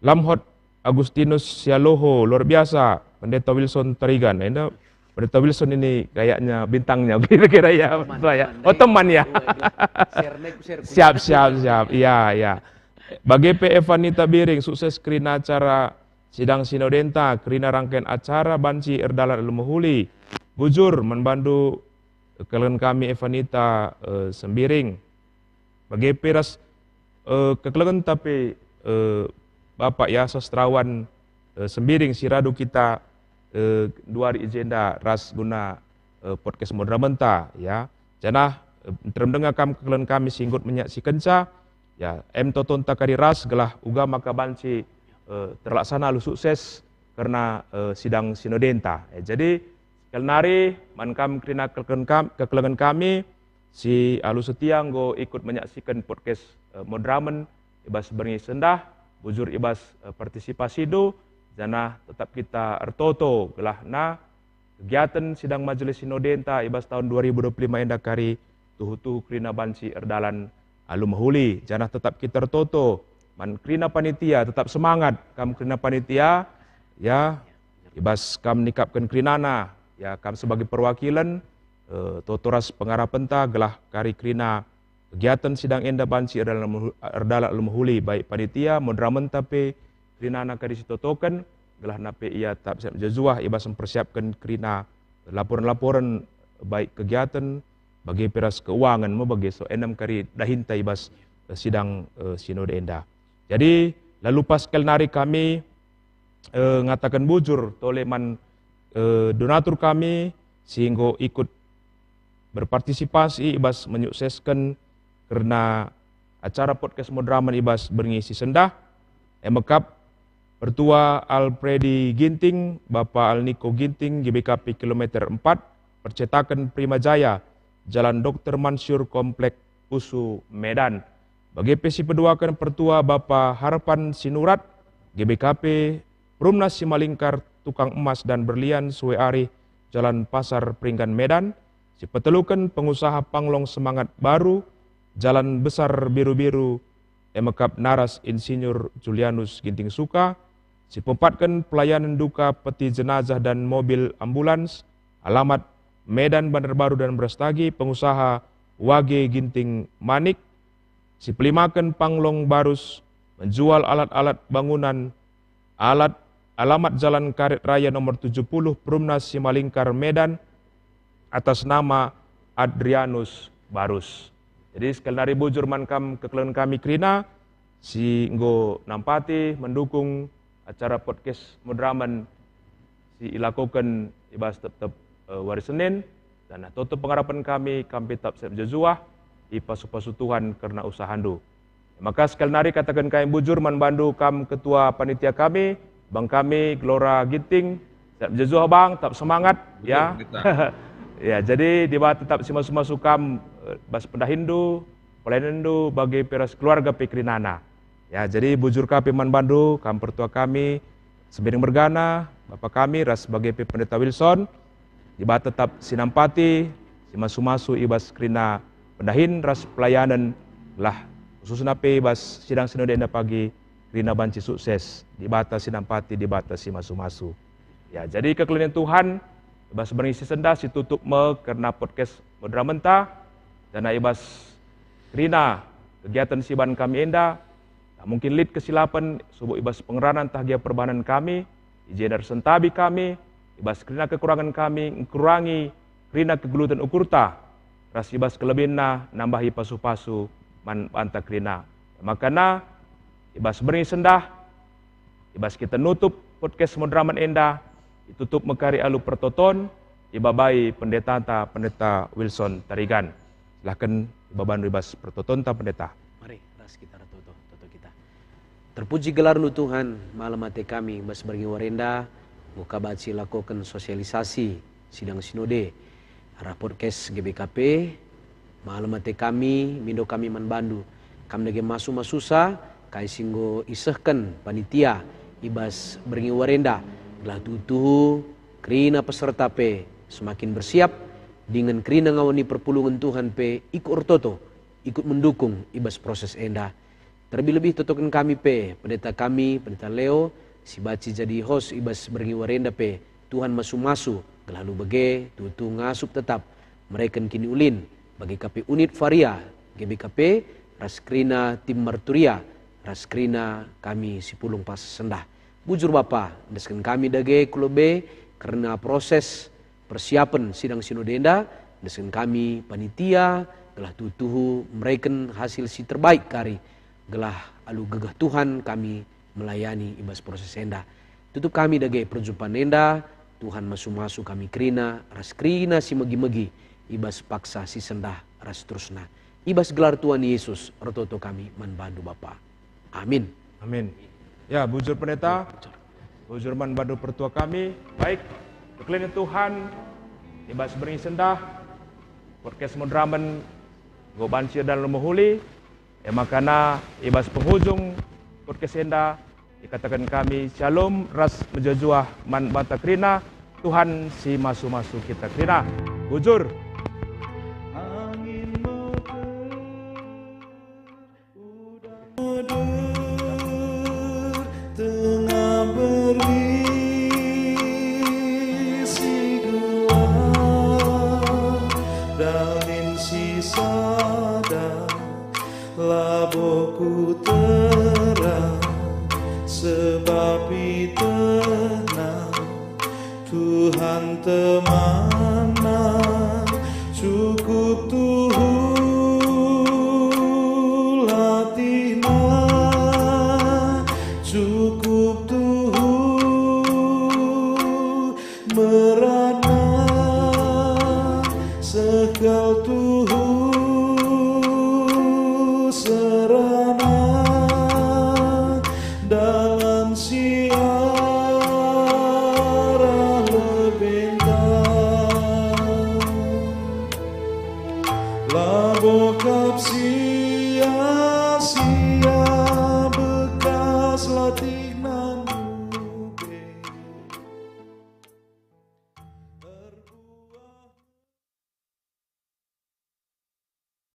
Lamhot Agustinus Sialoho, luar biasa. Pendeta Wilson Tarigan. Enda Pendeta Wilson ini kayaknya bintangnya kira-kira ya. Teman, Pak, ya. Teman, oh, teman ya. Iya, iya. Share, naik share. Siap, siap, siap. Iya, iya. Bage pe Evanita Biring, sukses kerina acara sidang sinodenta kerina rangken acara banci erdalan alu mehuli. Bujur man bandu, eh, kekelengen kami Evanita, eh, Sembiring. Bage pe ras, eh, kekelengenta pe, eh, Bapak ya, sastrawan, eh, Sembiring si radu kita, eh, nduari i jenda ras guna, eh, podcast Modramenta, ya. Janah, eh, nterem denga kam kekelengen kami si nggo menyaksikenca, ya, em totonta kari ras gelah uga maka banci, eh, terlaksana alu sukses kerna, eh, sidang sinodenta. Eh, jadi, sekali nari, man kam kerina kekelengen kam-, kekelengen kami, si alu setia enggo ikut menyaksikan podcast, eh, Modramen i bas berngi sendah, bujur i bas, eh, partisipasindu, janah tetap kita ertoto gelahna kegiatan sidang Majelis Sinodenta i bas tahun dua ribu dua puluh lima enda kari tuhu-tuhu kerina banci erdalan alu mehuli, janah tetap kita ertoto man kerina panitia, tetap semangat kam kerina panitia, ya, i bas kam nikapken kerinana, ya, kam sebagai perwakilen, eh, toto ras pengarapenta gelah kari kerina kegiatan sidang enda banci erdalan, erdalan alu mehuli, baik panitia, Modramenta pe kerinana kari si totoken, gelahna pe ia tetap siap mejuah-juah i bas mempersiapken kerina laporen-laporen, baik kegiatan, bage pe ras keuangen me bage so enem kari dahinta i bas, eh, sidang, eh, sinode enda. Jadi, la lupa sekali nari kami, eh, ngataken bujur tole man, eh, donatur kami si enggo ikut berpartisipasi i bas menyuksesken kerna acara podcast Modramen i bas berngi si sendah. E mekap Pertua Alpredi Ginting, Bapa Alniko Ginting, G B K P kilometer empat, percetaken Prima Jaya, Jalan Doktor Mansur, Komplek Usu, Medan. Bage pe si peduaken Pertua Bapa Harpan Sinurat, G B K P, Perumnas Simalingkar, Tukang Emas dan Berlian, Sue Arih, Jalan Pasar Peringgan, Medan. Si peteluken pengusaha Panglong Semangat Baru, Jalan Besar Biru-Biru, e mekap naras Insinyur Julianus Ginting Suka. Si peempatken pelayanen duka peti jenazah dan mobil ambulans, alamat Medan, Bandarbaru dan Brastagi, pengusaha Wage Ginting Manik. Si pelimaken Panglong Barus menjual alat-alat bangunan, alat, alamat Jalan Karet Raya nomor tujuh puluh, Perumnas Simalingkar, Medan, atas nama Adrianus Barus. Jadi, sekali nari bujur man kam kekelengen kami kerina si enggo nampati mendukung acara podcast Modramen si ilakoken i bas tep-tep, eh, wari Senin, janah toto pengarapen kami, kam pe tetap siap mejuah-juah, ipasu-pasu Tuhan kerna usahandu. Maka sekali nari kataken kami bujur man bandu kam ketua panitia kami, bang kami Gelora Ginting, siap mejuah-juah bang, tetap semangat, ya. Betul, kita. Ya, jadi Dibata tetap simasu-masu kam, eh, bas pendahinndu, pelayanenndu, bage pe ras keluarga pe kerinana. Ya, jadi bujur ka pe man bandu, kam pertua kami, Sembiring mergana, Bapa kami, ras bage pe Pendeta Wilson, Dibata tetap sinampati, simasu-masu i bas kerina pendahin ras pelayanen, gelah khususna pe i bas sidang sinode enda pagi, kerina banci sukses, Dibata sinampati, Dibata simasu-masu. Ya, jadi kekelengen Tuhan, i bas berngi si sendah si tutup me kerna podcast Modramen enda, janah i bas kerina kegiatan si ibahan kami enda, tah mungkin lit kesilapen subuk i bas pengeranan tah gia perbahanen kami, i jenda ersentabi kami, i bas kerina kekurangen kami, ngkurangi kerina kegeluhken ukurta, ras i bas kelebihenna nambahi pasu-pasu man banta kerina. Makana, i bas berngi sendah, i bas kita nutup podcast Modramen enda, itutup me kari alu pertoton, ibabai pendetanta, Pendeta Wilson Tarigan. Silahken ibabandu i bas pertotonta, Pendeta. Mari, ras kita ertoto, toto kita. Terpuji gelarNdu, Tuhan, malem ate kami bas berngi wari enda, enggo ka banci lakoken sosialisasi sidang sinode arah podcast G B K P. Malem ate kami, mindo kami man bandu. Kam dage masu-masusa, kai si enggo isehken panitia i bas berngi wari enda, gelah tuhu-tuhu kerina peserta pe semakin bersiap, dingen kerina ngawani perpulungen Tuhan pe ikut ertoto, ikut mendukung i bas proses enda. Terlebih-lebih totoken kami pe, pendeta kami, Pendeta Leo, si banci jadi host i bas berngi wari enda pe, Tuhan masu-masu, gelah alu bage, tuhu-tuhu ngasup tetap mereken kiniulin, bage ka pe unit Varia, G B K P, ras kerina tim Marturia, ras kerina kami si pulung pas sendah. Bujur Bapa, endesken kami dage ku lebe kerna proses persiapen sidang sinode enda, endesken kami panitia gelah tuhu-tuhu mereken hasil si terbaik kari, gelah alu gegeh Tuhan kami melayani i bas proses enda. Tutup kami dage perjumpaan enda, Tuhan masu-masu kami kerina ras kerina si megi-megi i bas paksa si sendah ras terusna. I bas gelar Tuhan Yesus ertoto kami man bandu Bapa. Amin. Amin. Ya, bujur pendeta, bujur man bandu pertua kami. Baik, kekelengen Tuhan, i bas berngi sendah, podcast Moderamen, enggo banci erdalan mehuli, e makana i bas penghujung podcast enda, ikataken kami shalom ras mejuah-juah man banta kerina, Tuhan si masu-masu kita kerina. Bujur. Angin meter, udah meter, tengah berisi gelap, damin si sada labo ku terang, sebab itenang Tuhan temana, cukup tuhu latihna, cukup tuhu merana, seh kal tuhu serana, dalan si arah lebenta. Labo kap sia